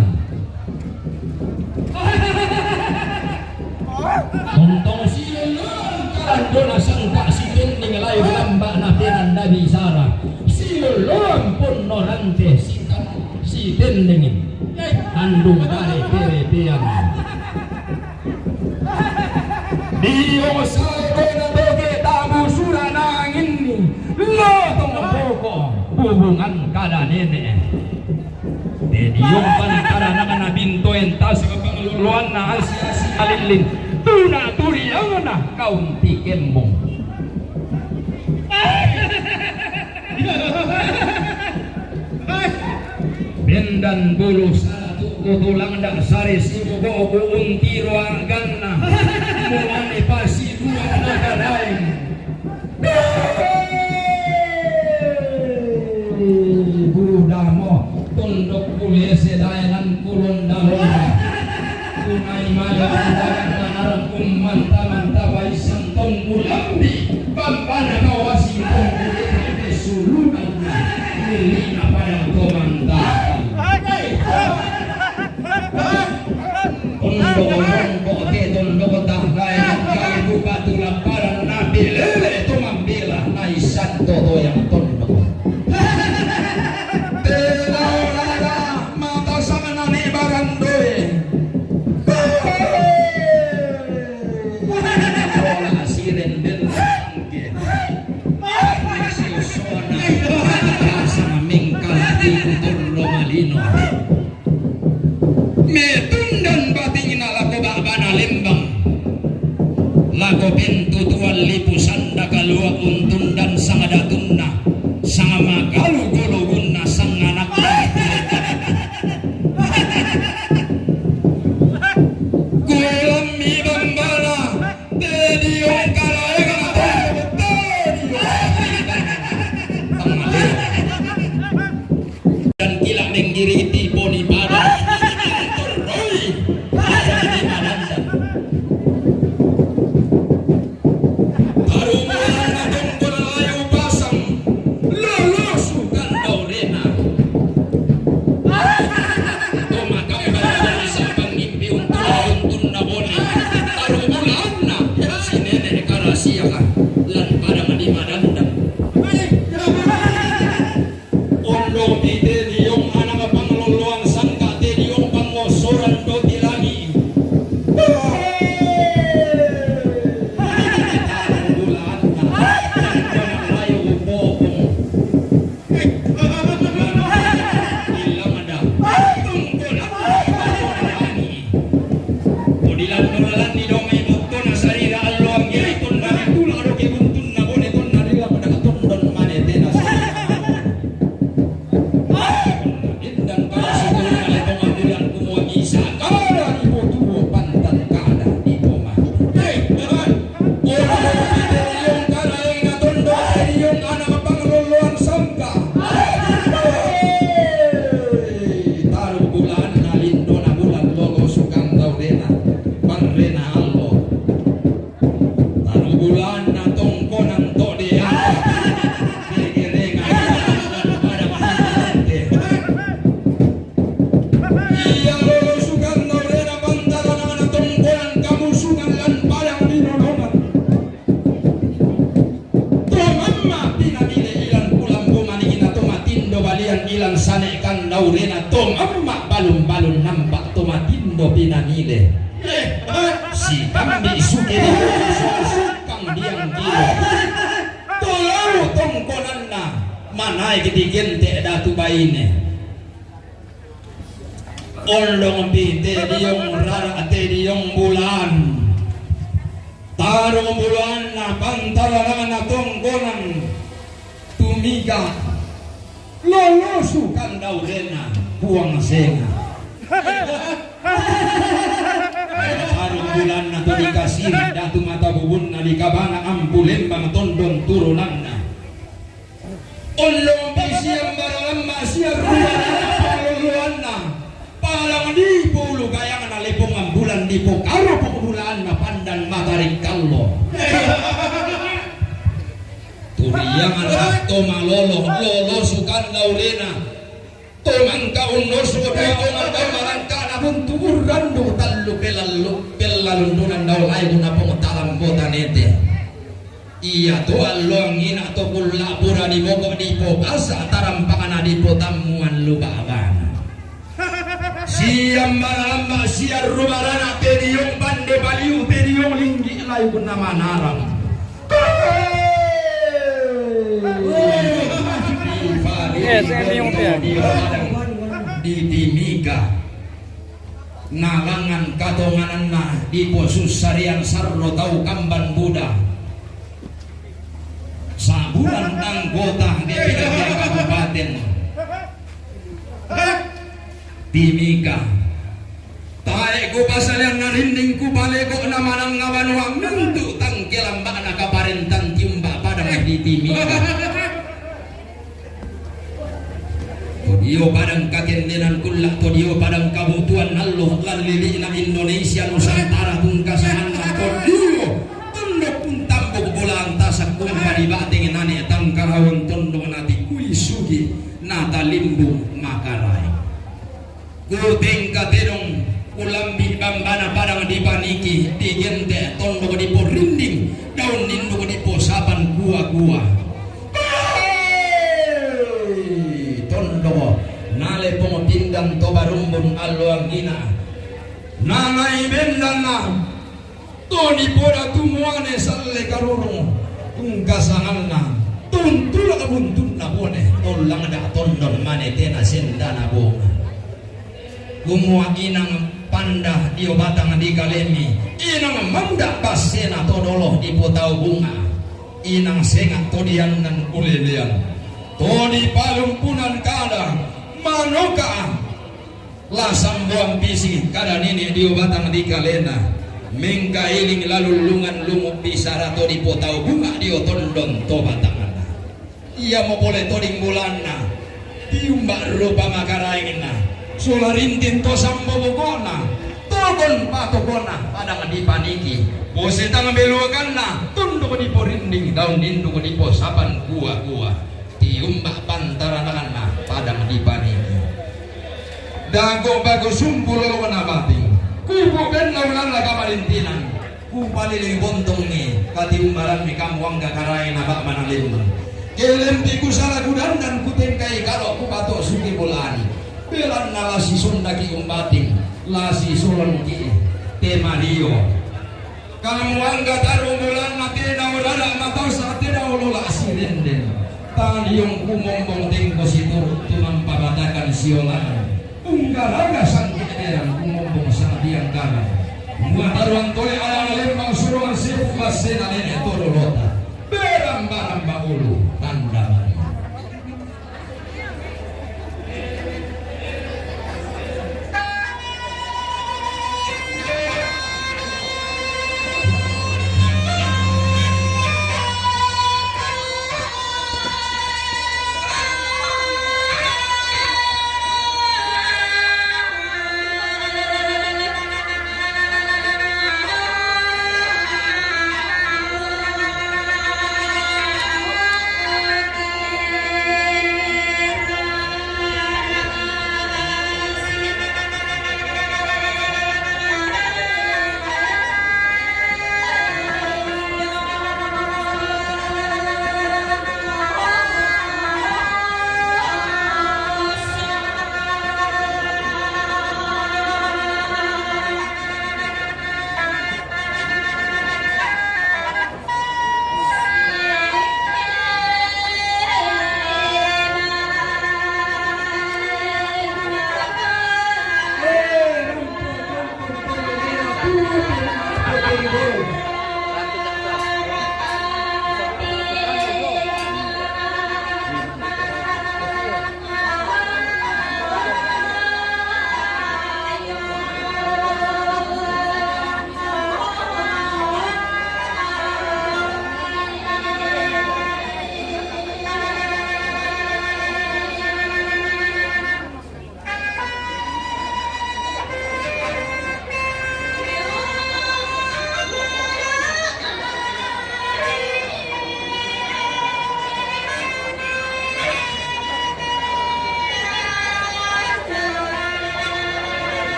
Tontong silolloang kalandona sangka sitending layu lambana penanda bisara. Silolloang ponno rante sitending. Andung bare perepeang. Dio sae dena doge tabu sura nanginni. Lo tong boko hubungan kada nene. Te diompan karanakna bintoen tasik pangeloloanna asi-asi alillin. Tuna turiangna kaum tikembong. Bendan bulu satu kutulang dak sari sibu boku untiro aganna. Muani pasi dua nakarain. Budamo tondok kulese daenan kulon dalona. Kunai maya manarang ummanta manta baisan tong mulambi. Pampana kawasi tong kulese sulunan. Milina padang tomanta. Tondok-tondok te tondok tanggae tanggae buka tulamparan nabi lele to mambela naisan toto yang tondok. Te Dendel sangke. Sona. Sama mingkal di kutur lo malino. Metundan batingna lako ba'bana lembang. Lako pintu tuan lipu sanda kalua untundan sanga datunna. Sanga magalu gologunna sanga anakna. Kulammi bambana. Tediong kalaenga tediong. Dan kila menggiriti boni pada. Torroi. Tarumana tongkol layu pasang. Lolosu kandau rena. Tomakamba sabang mimpi untunna bone. Taru bulanna si Nenek Karasiakan lan pada mani madandang. Ondo pi tediong anak pangloloan sangka tediong pangosoran doti langi. Taru bulanna. Layu popong. Ora tediong kalaenga tondok tediong anak pangloloan sangka. Taru bulanna lindona bulan lolosu kandau rena. Parrena allo. Taru bulanna tongkonan to dea. Gegerengan pada mati. Iya lolosu kandau rena pantaranana tongkonan kamusungan lan padang binonongan. Tomamma pinamile ilan kulambu manigina tomatindo balian ilan sane kandau rena tomamma balun-balun nampak tomatindo pinamile. Sikambi suke di sukang biang gilo. Tolong tongkonanna manaik di gente datu baine. Ondong pi tediong rara tediong bulan. Tarung bulanna pantaranana tongkonan tumiga lolosu kandau rena puang senga. Tarung bulanna to dikasiri datu mata bubunna di kabana ampu lembang tondong turunanna. Ollong pisian baralamma sian ruanna pangolloanna. Palang di pulu gayangna lepongan bulan di pokaro pokbulaanna pandan matari kallo. Turiangan atto malolo lolo sukan daurena. Tomangka unnosu dua ongan dau malangkana buntu urrandu tallu pelallu pellalundunan dau lae guna pong talam kota nete. Iya to alloang ina to kulla pura di moko di pokasa tarampakana di potammuan lu babana. Siang baralamba siang rubarana tediong pande baliu tediong linggi layu guna manarang. Yes, ini yang dia. Di Timika. Nalangan katongananna diposussarian sarro tau kamban buda. Sabulan anggota D P R D Kabupaten Timika. Tae ku pasalian narinding ku baleko na manang ngawanua mintu tangke lambakna kaparentan tiumba padang di Timika. Todio padang kakendenan kulla todio padang kabutuan nallo lallili'na Indonesia Nusantara tungkasanganna todio tunduk untambuk bola antasak kumpa di bateng nane tangkarawang tondok natikui sugi natalimbung makarai. Kutengka tedong kulambi bambana padang dipaniki digente tondok diporinding daun ninduk diposapan kua-kua. Tondoko nale pong pindang to barumbun alloangina. Nanai bendanna toni poda tumuane salle karo Untunna bone, tollang da' tondon mane tena sendana bonga. Kumua inang panda dio batang dikalemi, inang manda' bassena to dolo dipotau bunga, inang senga' to diannan ulelean, to dipalumpunan kada, manoka la samboan pisi kada nene' dio batang dikalena, mengkailing lalullungan lumu' bisara to dipotau bunga dio tondon to batanganna. Iamo pole to dinggolanna, tiumba' rupa makaraengna, sola rinting to sambo bokona, togon patokona padang dipaniki, bose tang beluakanna tunduk diporinding, daun induk diposapan kua-kua, tiumba' pantarananna padang dipaniki. Dago bagu sumpu lolona bating, kupu' benna ulanna kamarintinan, kupalili bontongi katiumbaranni kamu angga karaeng na ba'mana lemmang. Kelempi kusala kudandan kutengkai kalo kupato' suke bolani, belanna la sisondaki umbating, la sisolonki te mario. Kamu angga taru bulanna tena urara matasa tena ulola sirenden. Taliong kumombong tengko situru' tumampa batakan siolaan. Unggaraga sangke' berang kumombong sangdiang karang. Muataruan tole alang lembang suruhan sepu bassena nene' todolota. Berang barang baulu tanda mani.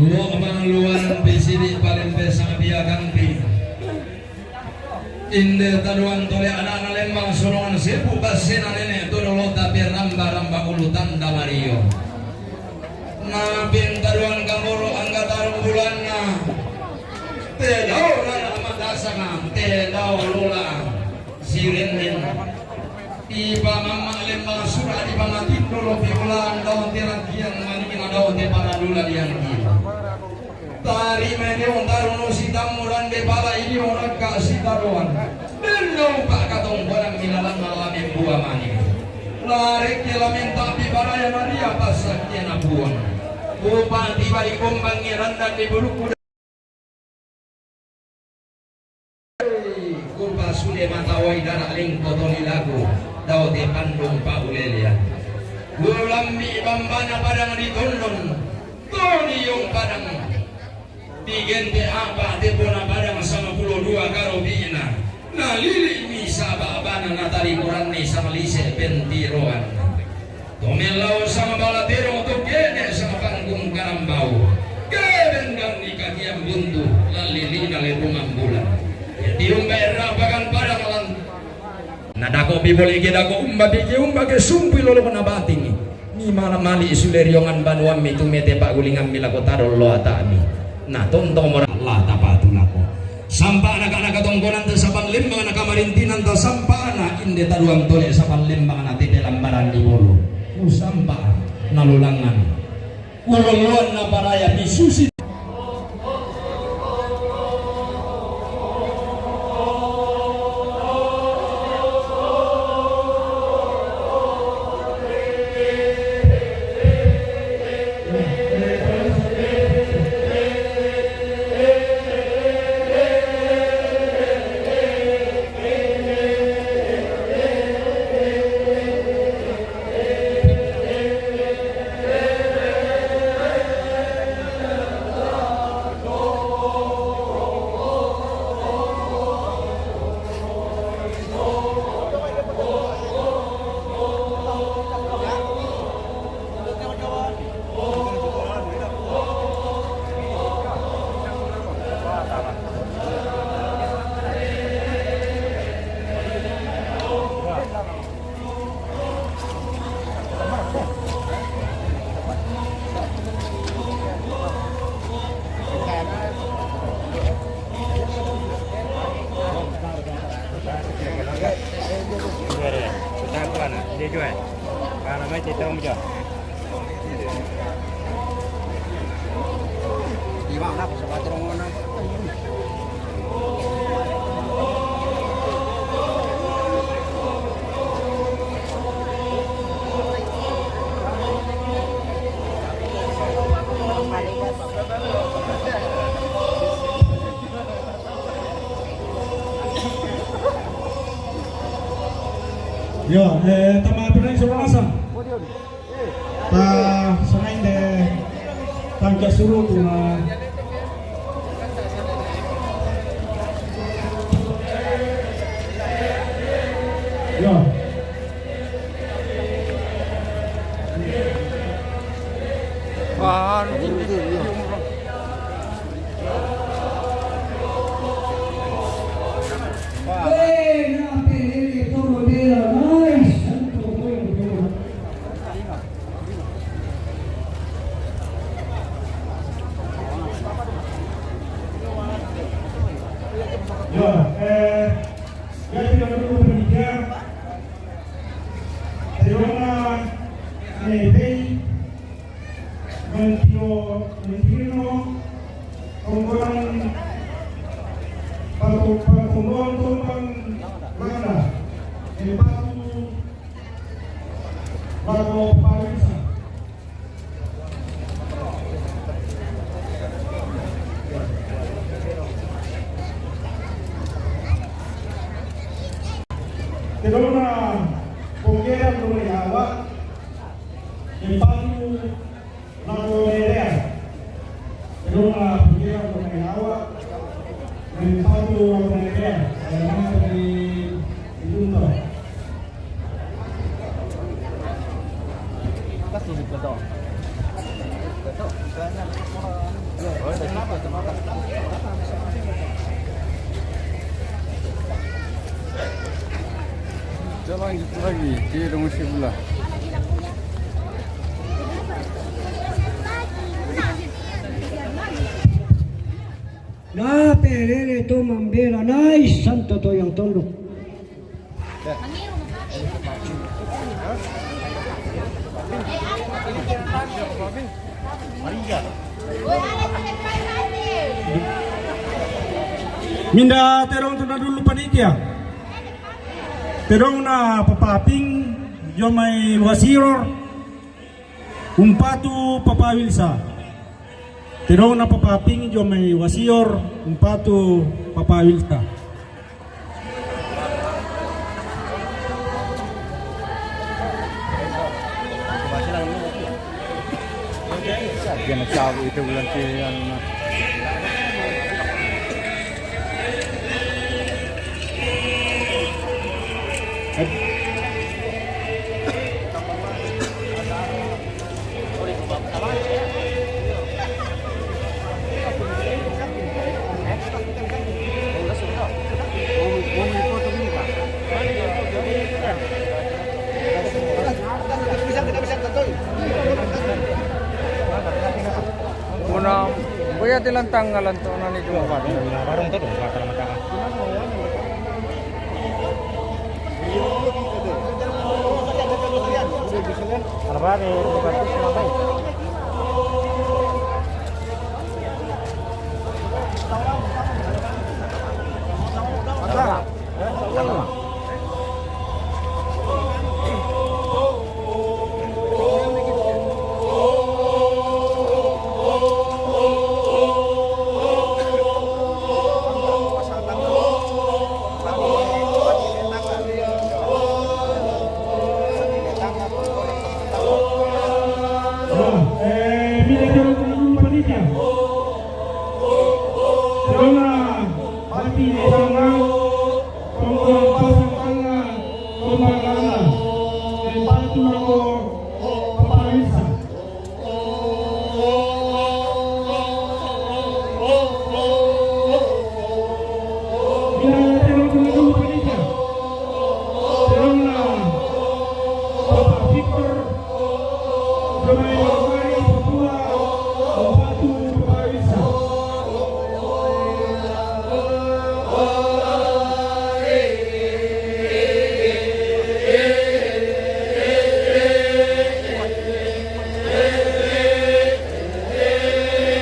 Bo' bang luan pisidi' palempe sabiakan pi. Inde taduan tole ana'na lembang sonongan sepu' bassena nene' to dolota pe ramba-ramba ulu tanda mario. Na pintaduan kamoro angga tarung bulanna. Te dao rara matasanga, te dao lola. Sirenden. Ipamamma' lembang sura' dipamatindo lo piulaan dao te rakian maniki na dao te paradula diangki. Tarimai dio taruno sitammu rande pala idio rakka sitaroan. Dendau pa'katongkonan milalanna la membua maniki. Larekke la menta'bi baraya maria passakkiana Puang. Bupati bari kombangngi randan di burukku. Kupasule mata wai dara lengko toni lagu dao te pandung paulelean. Kulambi bambana padang di tondon toni yong padang. Digente apa te pona padang sama pulo dua karo bi'na. Na lili' mi saba-abana na tali koranni sama lise' pentiroan. Tomellao sama bala terong to kene sama panggung karambau. Kedendang di kakian buntu lalilina lepungan bulan. Jadi umba rapakan padang lan. Na dako' pibole ke dako' umba pike umba ke sumpui lolokna bating. Mi mala mali' sule riongan banuammi tumete pa'gulingammi lako tadollo ata'mi. Na tontong mora la tapatu lako. Sampa'na kana katongkonanta sapan lembang na kamarintinanta sampa'na inde taduan tole sapan lembang na tete lambaran di bolo. Usampa na lulangan. Uloloan na paraya pisusi. Yo, eh, tama pernah suruh asam. Ta sanain de tangka suru tu na. Yo. Wah, Yo, eh, ya kita menunggu panitia. Terima kasih. Mentio, mentino, tonggolan, pato-, patonggolan tombang lana, empatu, pato parisa. Kedona, ponggeran dole awak, empatu, Lato Nerea. Roma Pugira Romeawa. Rempatu Romerea. Alamata di Itunto. Lanjut lagi, dia udah ngusir bola. Na perere to mambela nai santo to yang tondok. Minda terong tu na dulu panitia. Terong na papaping jo mai wasior. Umpatu Papa Wilsa. Terong na papaping jo mai wasior, umpatu Papa Wilsa. Dia na cabu itu bulan ke anu na. Muna, boya tilantang ngalan to nani Jumabat. Barong to, barong to. Eh, mira que no tenemos panitia. Corona, mati de sanga, con con pasang sanga, con pagana. Empatu lako, paparisa.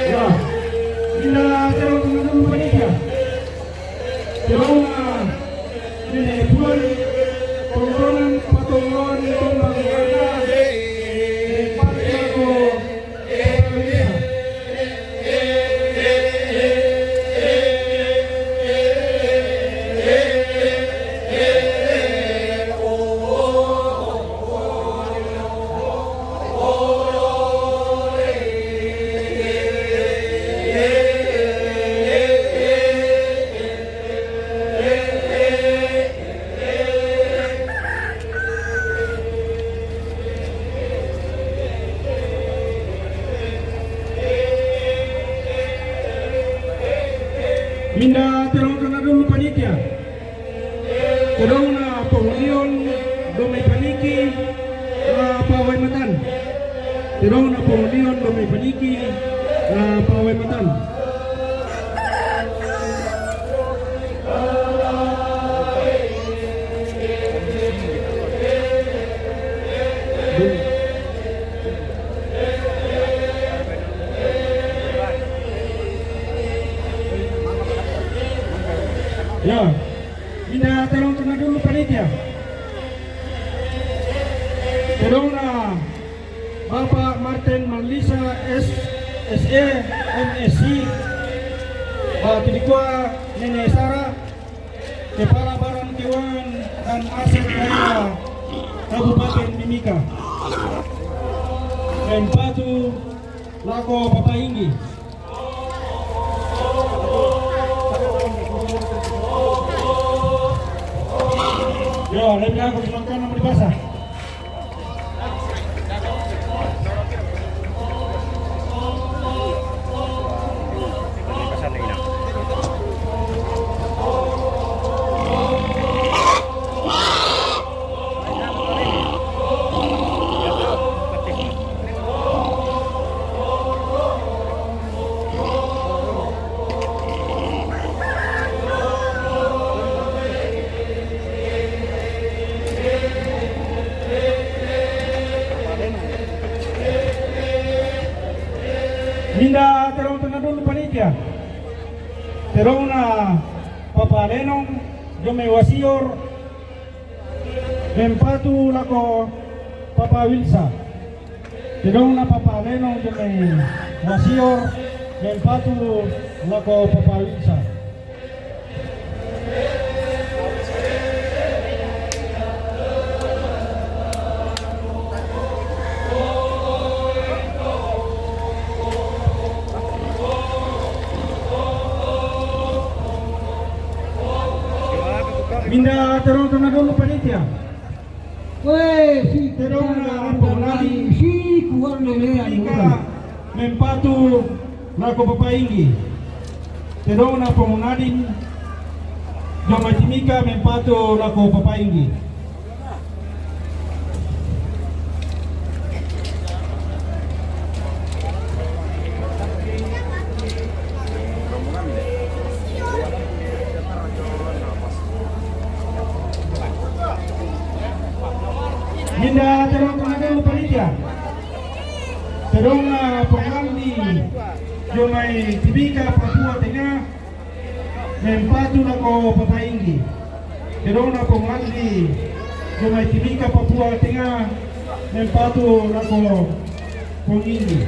Ya, ina terong teman-teman panitia. Terong, ah, ini buat tontonan patungan tentang warna. Empat lagu. Minda terong tana dulu panitia. Terong na pengulion do mai paniki na pawai matan. Terong na pengulion do mai paniki na pawai matan. Ya, minda terong tana dulu panitia. Terong na Bapak Martin Malisa, S, S E, M Sc, Pak Tidikwa, Nene Sara, Kepala Badan Keuangan dan Aset Daerah Kabupaten Mimika. Empatu lako Papa Inggi. Yo, lebih aku dimakan nama dibasah. Inda, tedong tona dulu panitia. Tedong na Papa Lenong, jo mai Wasior, mempatu lako Papa Wilsa. Tedong na Papa Lenong jo mai Wasior, mempatu lako Papa Wilsa. Minda tedong tona dulu panitia. Weh, si tedong na Pongadi, si kuat lele anu. Mempatu lako Papa Inggi. Tedong na Pongadi jo mai Timika mempatu lako Papa Inggi. Minda tedong tona dulu panitia. Tedong na Pongandi jo mai Timika Papua Tengah, mempatu lako Papa Inggi. Tedong na Pongandi jo mai Timika Papua Tengah, mempatu lako Pong Inggi.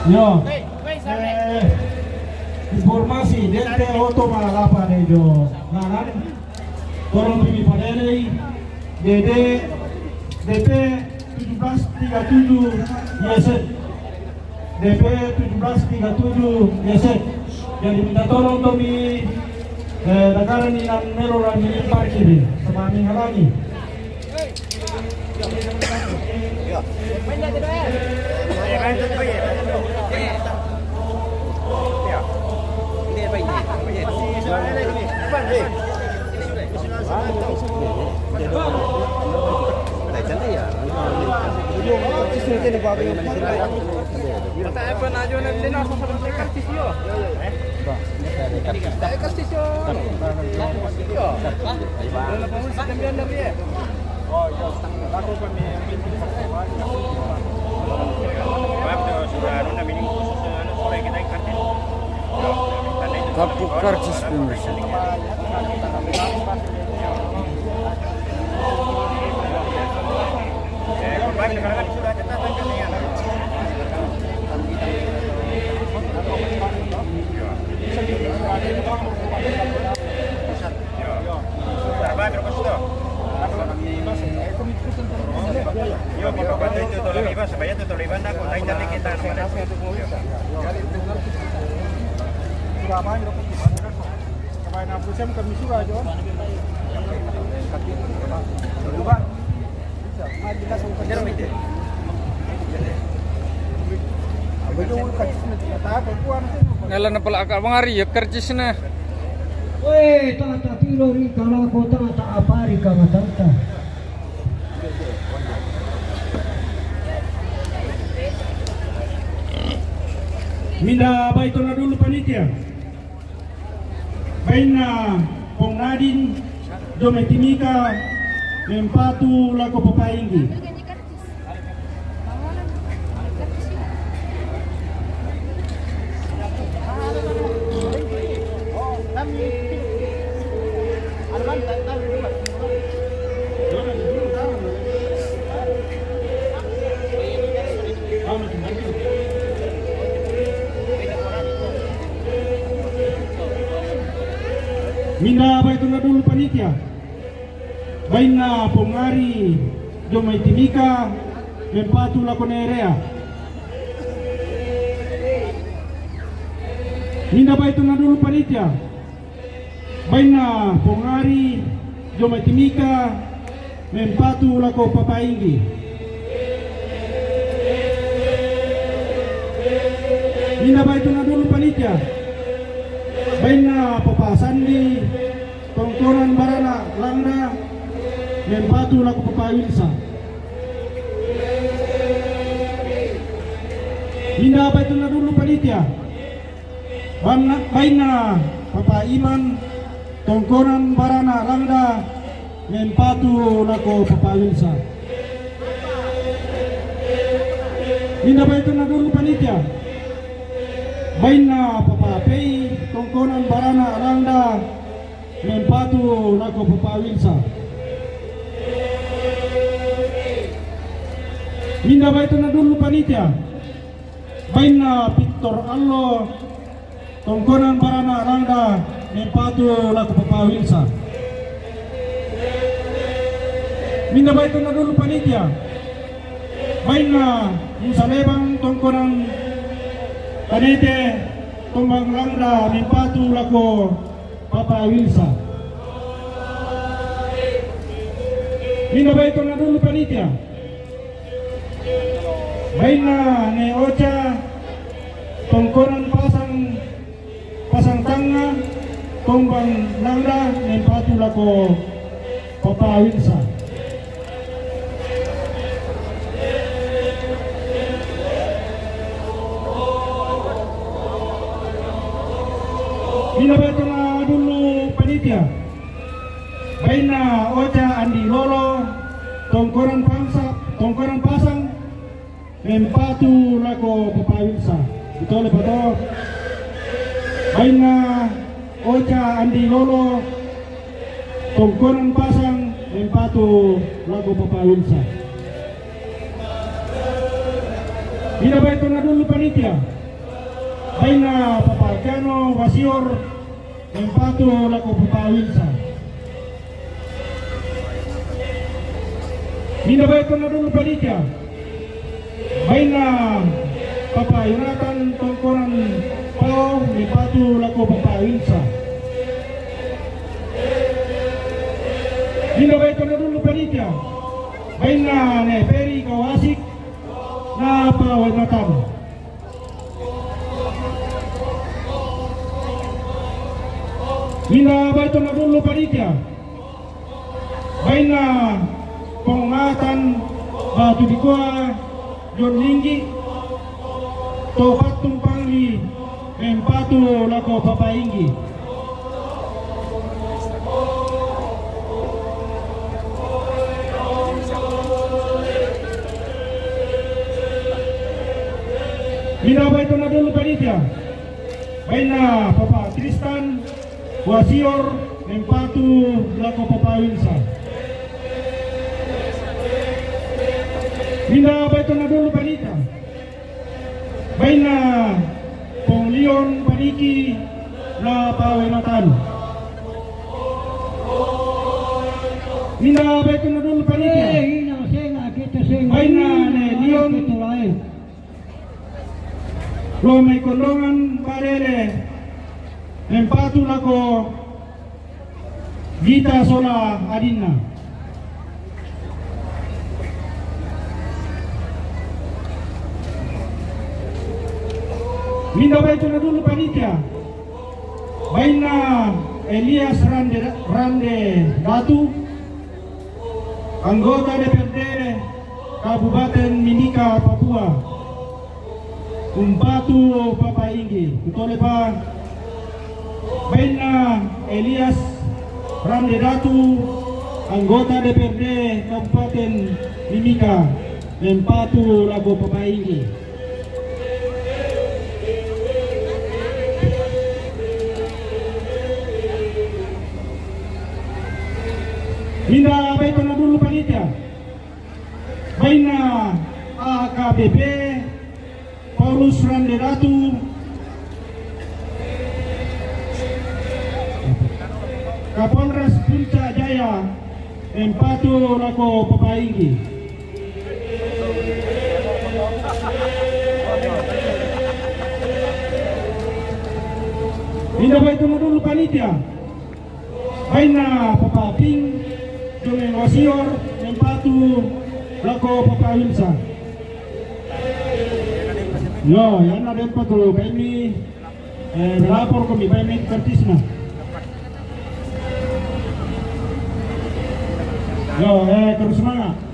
Yo. Eh, informasi, dente oto malapa de jo. Lanan, torong pimi padelei, D D, D P tujuh belas tiga tujuh, Y Z. D P tujuh belas tiga tujuh, Y Z. Jadi minta tolong tomi, eh, dakaran inan melo la mi parkir, sama mi halangi. Kartu karcis pemirsa. Nela na pala aka bangari ya karcisna. Weh, tata pilo ri kalako, tata apa ri kamatanta. Minda bai tona dulu panitia. Baina Pong Nadin, jo mai Timika, mempatu lako Papa Inggi. Minda bai tona dulu panitia. Baina Pong Ari jo mai Timika, mempatu lako Nerea. Minda bai tona dulu panitia. Baina Pong Ari jo mai Timika, mempatu lako Papa Inggi. Minda bai tona dulu panitia. Baina Papa Sandi, tongkonan barana Langda, mempatu lako Papa Wilsa. Minda bai tona dulu panitia. Baina, baina Papa Iman, tongkonan barana Langda, Mempatu lako Papa Wilsa. Minda baito na dulu panitia. Baina Papa Pei, tongkonan barana Aranda, mempatu lako Papa Wilsa. Minda baito na dulu panitia. Baina Victor Allo, tongkonan barana Aranda, mempatu lako Papa Wilsa. Minda baito na dulu panitia. Baina Musa Lebang, tongkonan Tanete, tombang Langda, mempatu lako Papa Wilsa. Minda baito na dulu panitia. Baina ne Ocha, tongkonan Pasang, Pasang Tanga, tombang Langda, mempatu lako Papa Wilsa. Minda baito na dulu panitia. Baina Ocha Andi Lolo, tongkonan Pangsa, tongkonan Pasang, mempatu lako Papa Wilsa. Betul, betul. Baina Ocha Andi Lolo, tongkonan Pasang, mempatu lako Papa Wilsa. Minda baito na dulu panitia. Baina Papa Kano Wasior, mempatu lako Papa Wilsa. Minda baito na dulu panitia. Baina Papa Yonatan, tongkonan Pao, mempatu lako Papa Wilsa. Minda baito na dulu panitia. Baina ne Peri Kawasik, na Pao Yonatan. Minda baito na dulu panitia. Baina Pongatan Batu Dikoa, John Linggi, to Patung Pangli, mempatu lako Papa Inggi. Minda baito na dulu panitia. Baina Papa Tristan Wasior, mempatu lako Papa Wilsa. Minda baito na dulu panitia. Baina Pong Leon Paniki, na Pao Yonatan. Minda baito na dulu panitia. Eh, ina senga, kita senga. Baina ne Leon. Kita lain. Lo mai Kondongan Barele, mempatu lako Gita sola adinna. Minda baito na dulu panitia. Baina Elias Rande, Rande Datu, anggota D P R D Kabupaten Mimika, Papua. Mempatu Papa Inggi. Kutole pa. Baina Elias Rande Datu, anggota D P R D Kabupaten Mimika, mempatu lako Papa Inggi. Minda baito na dulu panitia. Baina A K B P Paulus Rande Datu, Kapolres Puncak Jaya, mempatu lako Papa Inggi. Minda baito na dulu panitia. Baina Papa Ping, Jomeng Wasior, mempatu lako Papa Wilsa. Yo, yana dempa ko kami, eh, melapor kami, baina kartisna. Yo, eh, terus semangat.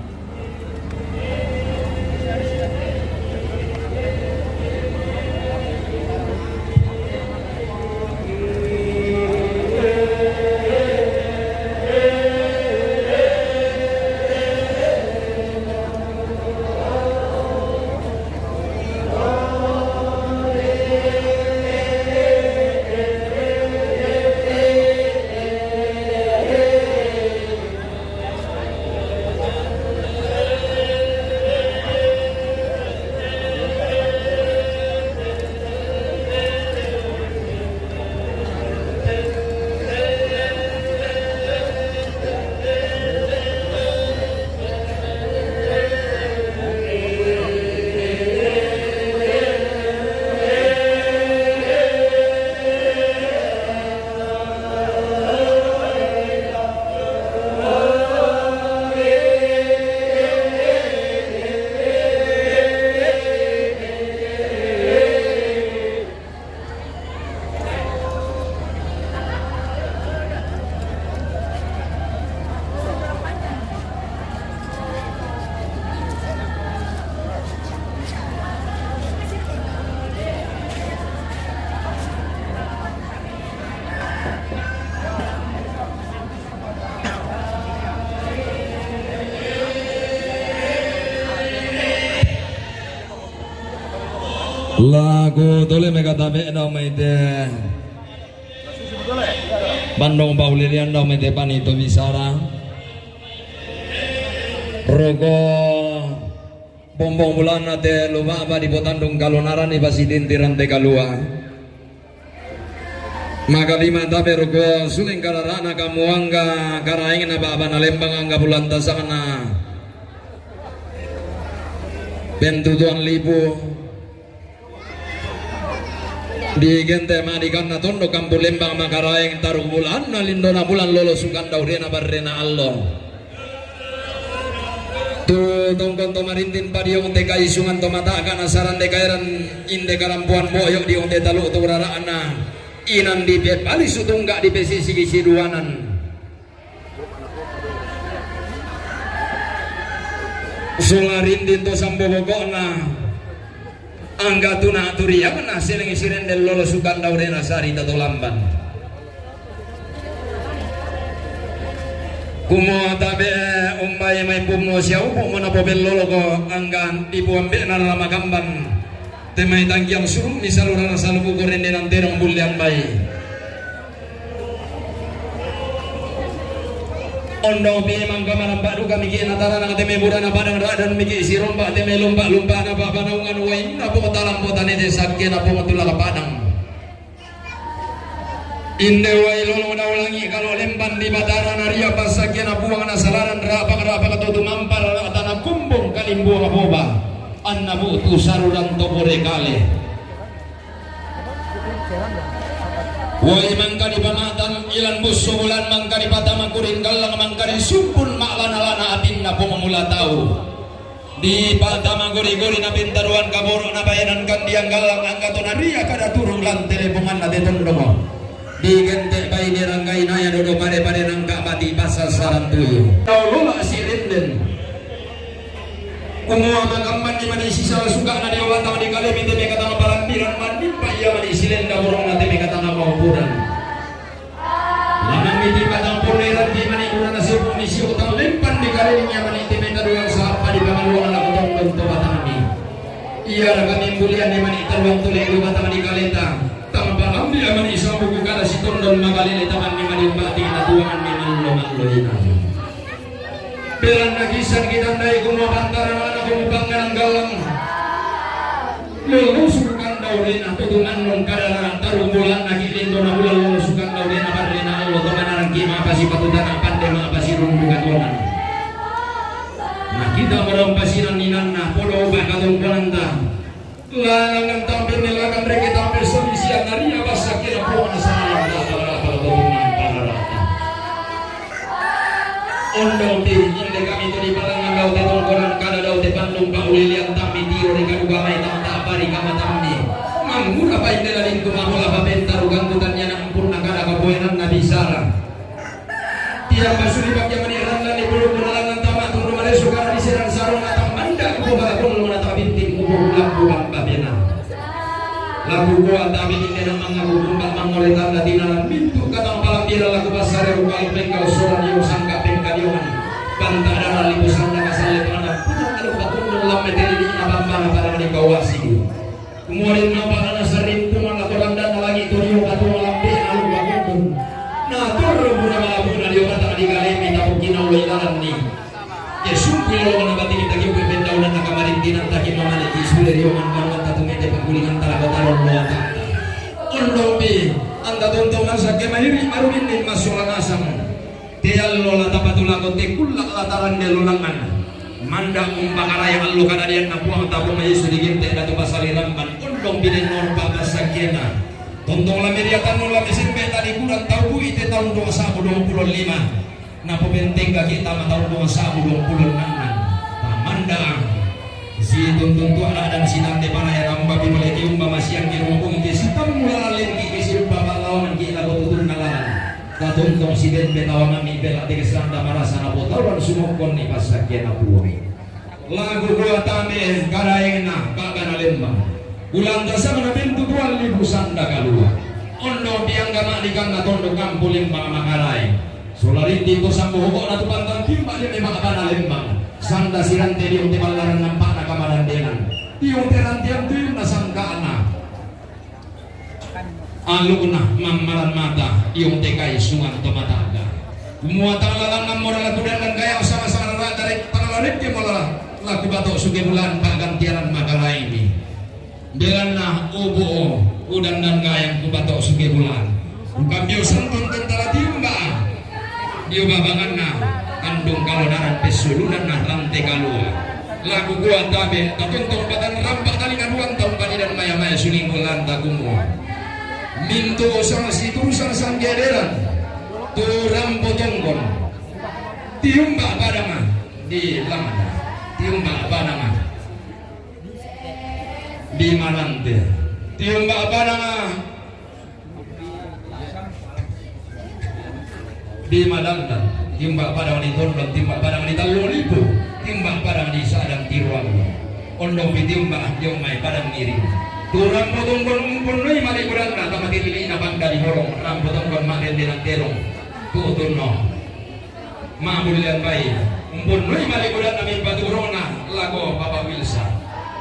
Laku tuli meka tabe dau mai te bandong paulilian dau mai te panito bisara. Roko bombong bulana te luma ba di potandung kalunarani basi dintiran te kalua. Maka lima tabe roko suling kararana kamuangga karaingna ba abana lembang angga bulan tasangna. Bentutuan lipu. Di gente madikanna tondo kampu lembang makaraeng taru bulanna lindona bulan lolo sukan daurena barrena allo. Tu tongkon to marintin padiong te kaisungan to mata kana saran de kairan inde karampuan boyok diong te talu tu rarana inan di pe pali sutungga di pe sisi siduanan. Sularin dinto sambo bokokna. Angga tuna turiang na siling siren del lolo sukan daurena sari tato lamban. Kumo tabe umbai mai pumo siau pumo na pobel lolo ko angga di puambe na lama kamban. Temai tangkiang surung ni salurana saluku korende nan terong bulian bai. Ondo pi mangka maramba duka miki natara nang teme burana padang radan miki siromba teme lomba lomba na papa naungan wain na po talam po tanete sakke na po tulak padang. Inde wai lolo na ulangi kalo lemban di batara na ria pasakke na puang na salaran rapak rapak tutu mampar na tanah kumbung kalimbuang boba. Anna bu tu saruran topore kale. Woi mangka di pamatan ilan busu bulan mangka di patama kuring gallang mangka di sumpun maklana-lana apinna pong mula tau. Di patama gori-gori na pintaruan kaborok na bayanan kandiang gallang angka tonaria kada turung lan telepongan na tetondomo. Di gentek bai deranggai naya dodo pare-pare nangka mati pasal saran tuyu. Tau lola si linden. Kumua makamman ni mani sisal suka na dewa tama di kalemi teme katama palambiran mani pa ia mani silenda borong na teme katama maupuran. Lanang miti patang poneran di mani urana sepu misi utang lempan di kalemi ia mani teme kaduang sapa di pamaluang na kutong bentuk batami. Ia na kami bulian di mani taruang tole dua batama di kaleta. Tama palambi ia mani sabu kukada si tondon makalele taman ni mani bati na tuangan ni mallo mallo inami. Belan na kisan kita ndai kumo pantara mana kumo panganan galang. Lolo sukan daurena tutungan non kadana taru bulan na kilin dona bulan lolo sukan daurena barrena allo to manarang kima apa si patutana pande ma apa si rumbu katuanan. Na kita merong pasinan ninanna podo uba katongkonanta. Lanangan tampil ni lanang reke tampil semisian nari abas sakira puang salam dapat dapat tutungan panarata. Ondo ti inde kami tu di palangan dau te tongkonan kada dau te pandung pa ulilian tami tio di kaduga mai tang tapari kama tami. Mangura pa inde lalin tu mamula pa pentaru gantutan yana ampun na kada kapoenan na bisara. Tiang masuli bagian mani randan di bulu kunalangan tama tunggu malesu karena diserang sarung atang manda kubu balakul mana tabinting kubu ulang kubu babena. Lagu gua tabi di kena mangaku kumbang mangore tanda dinalan mintu katang palang dira lagu basare rukal pengkal soran yo sangka pengkadiongan. Banta dara libu sanda kasale mana putar kalu pakundung lambe teli di ina bambana pada mani kawasi. Kumuarin napa ana sarimpungan ako randana langit turio katuang lambe alu bakukun. Na turro muna malabuna dio kata di kalemi tapu kinau lo ilalan ni. Ke sumpu ilo mana bati kita kiu pendaunan na kamarin dinan taki mamane ki sule rio man manuan tatu mete pakulingan tara kotaron lo ata. Ondo pi anta tontongan sake mairi marumin ni masola nasang. Te allo la tapatulako te kulla lataran de lulangan. Manda umpakaraya allo kadadian na puang tapung Yesu digente datu pasali ramban ondong binen norba pasakena. Tontong la media tanu la mesin pe tadi kurang tau bui te tahun dua sabu dua puluh lima. Na popenteng ka kita ma tahun dua sabu dua puluh enam. Tamanda. Si tuntun tuana dan sinante panaya namba pi maleki umba masiang ki rumah bumi ke sitam mula lalen ki ke simpa palawan ki lago tutun nalan. Katuntong si ben betawa mami bela tege seranda marasa na botawan sumokon ni pasakena puai. Lagu gua tame karaengna bagana lembang. Bulan tasang na bentu tuan libu sanda kalua. Ondo piang gama di kanda tondo kampu lembang makaraeng. Solariti to sambo hoko na tu pantang timba di memang abana lembang. Sanda sirante diong te ballaran nampak na kamarandenan. Diong te rantian tuyu na sanda Kana alukna mammalan mata, iyong tekai sungan to mataga. Muatang lalangan moral kudan dan gayang sama-sama rata dari tanah larit di moral laku batok suge bulan pagantianan makalaini. Belanna obo udan dan gayang ku batok suge bulan. Bukan biu sentun tentara timba. Dio babanganna, andung kalo naran pessulunanna rante kalua. Lagu gua tabe, tatuntong patan rampak tali kaduan taung panidan maya-maya suling bulan takumua. Mintu sang situ sang sang gederan. Turam potongkon. Tiumba padanga di lamana. Tiumba padanga di malante. Tiumba padanga di Madangdang, timbak padang di Tondon, timbak padang di Talolipo, timbak padang di Sadang Tiruang. Ondong pitimbak diong mai padang ngiri. Turang potong kon umpun nui mali bulan na tamati lili na panda di bolong, rang potong kon maden di nang terong. Tutunno. Ma bulian bai. Umpun nui mali bulan na min patu rona, lago Papa Wilsa.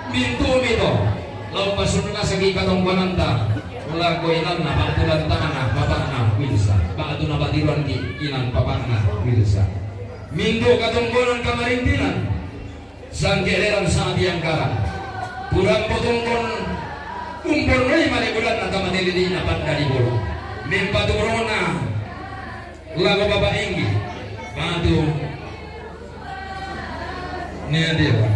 Mintu mito. Lau pasunna segi katongkonanta. Lago inanna, batu dan tanganna, bapakna Wilsa. Batu na batiruan ki inan bapakna Wilsa. Mintu katongkonan kamarintinan. Sanggereran sangat yang karang. Kurang potongkon. Umpun nui mali bulan na tamati lili na panda di bolong. Min patu rona. Lago Bapak Inggi. Batu. Nia Dewa.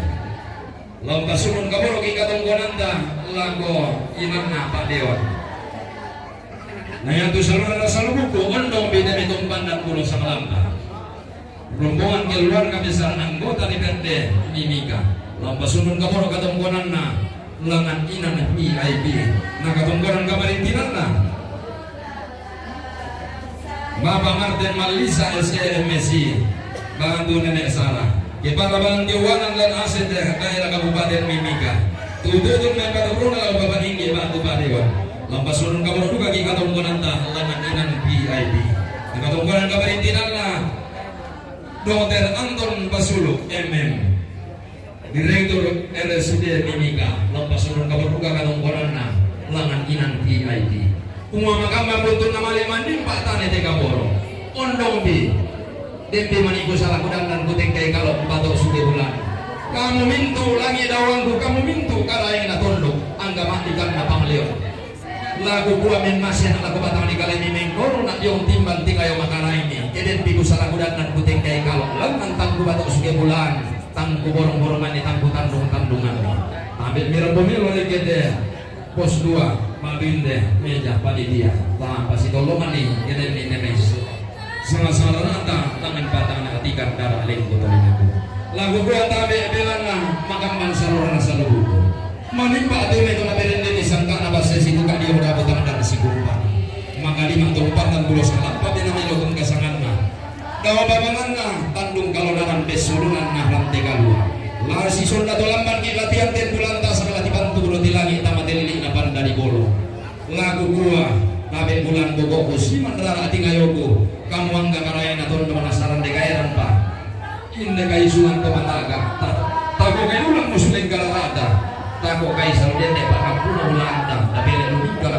Lau pasunun kaboro ki katongkonanta, lago inanna Pak Dewa. Na yatu saluran salubuku, ondong bina mitumpan dan pulau Sangalampa. Rombongan keluarga besar anggota D P R D Mimika. Lau pasunun kaboro katongkonanna, langan inan V I P. Na katongkonan kamarintinanna. Bapak Martin Malisa, S E, M Si, bantu Nenek Sarah. Kepala Badan Keuangan dan Aset Daerah Kabupaten Mimika. Tututun member rumah Bapak Inggi, bantu Pak Dewan. Lau pasunun kaboro duka ki katongkonanta, langan inan V I P. Na katongkonan kamarintinanna, Dokter Anton Basulu, M M. Direktur R S U D Mimika, lau pasunun kaboro duka katongkonanna, langan inan V I P. Kumua makamma buntun na male manimpa tane te kaboro. Ondong pi. Dempi maniku salaku dandan kutengkai kalo batok suge bulan. Kamu mintu langi dawangku, kamu mintu karaeng na tondok, angga mandikan na pangleon. Lagu gua min masi anak lagu batang di kalai mi mengkoro nak diong timbang tinggal yang makan ini. Keden piku salaku dandan kutengkai kalo, lengan tangku batok suge bulan. Tangku borong-borongan ni tangku tandung-tandungan. Tabe mira pomelo kete pos dua, mabinde, meja, panitia. Tanpa si tolongan ni, kene ni nemes. Sama-sama rata, tangan patang na katikan darah lengko tolinaku. Lagu gua tabe belana, makan man salurana saluruku. Manimpa tu me tu na berende ni sangka na basa si buka dia udah butang dan si kumpa. Maka lima tu empat dan puluh salah, pabe na melo tung kasanganna. Dawa babanganna, tandung kalonaran pessulunanna rante kalua. Lasi sonda to lamban ki latihan ten bulanta sama lati bantu roti langit tama telili na panda di bolo. Lagu gua, tabe bulan bogoku siman rara ati ngayoku. Kamu angga karayana tondo manasaran de gaeran pa. Inde kaisulan to mataga. Ta-, tako kai ulang musuleng galarata. Tako kai saludende pakapuna ulanta. Tabele lubika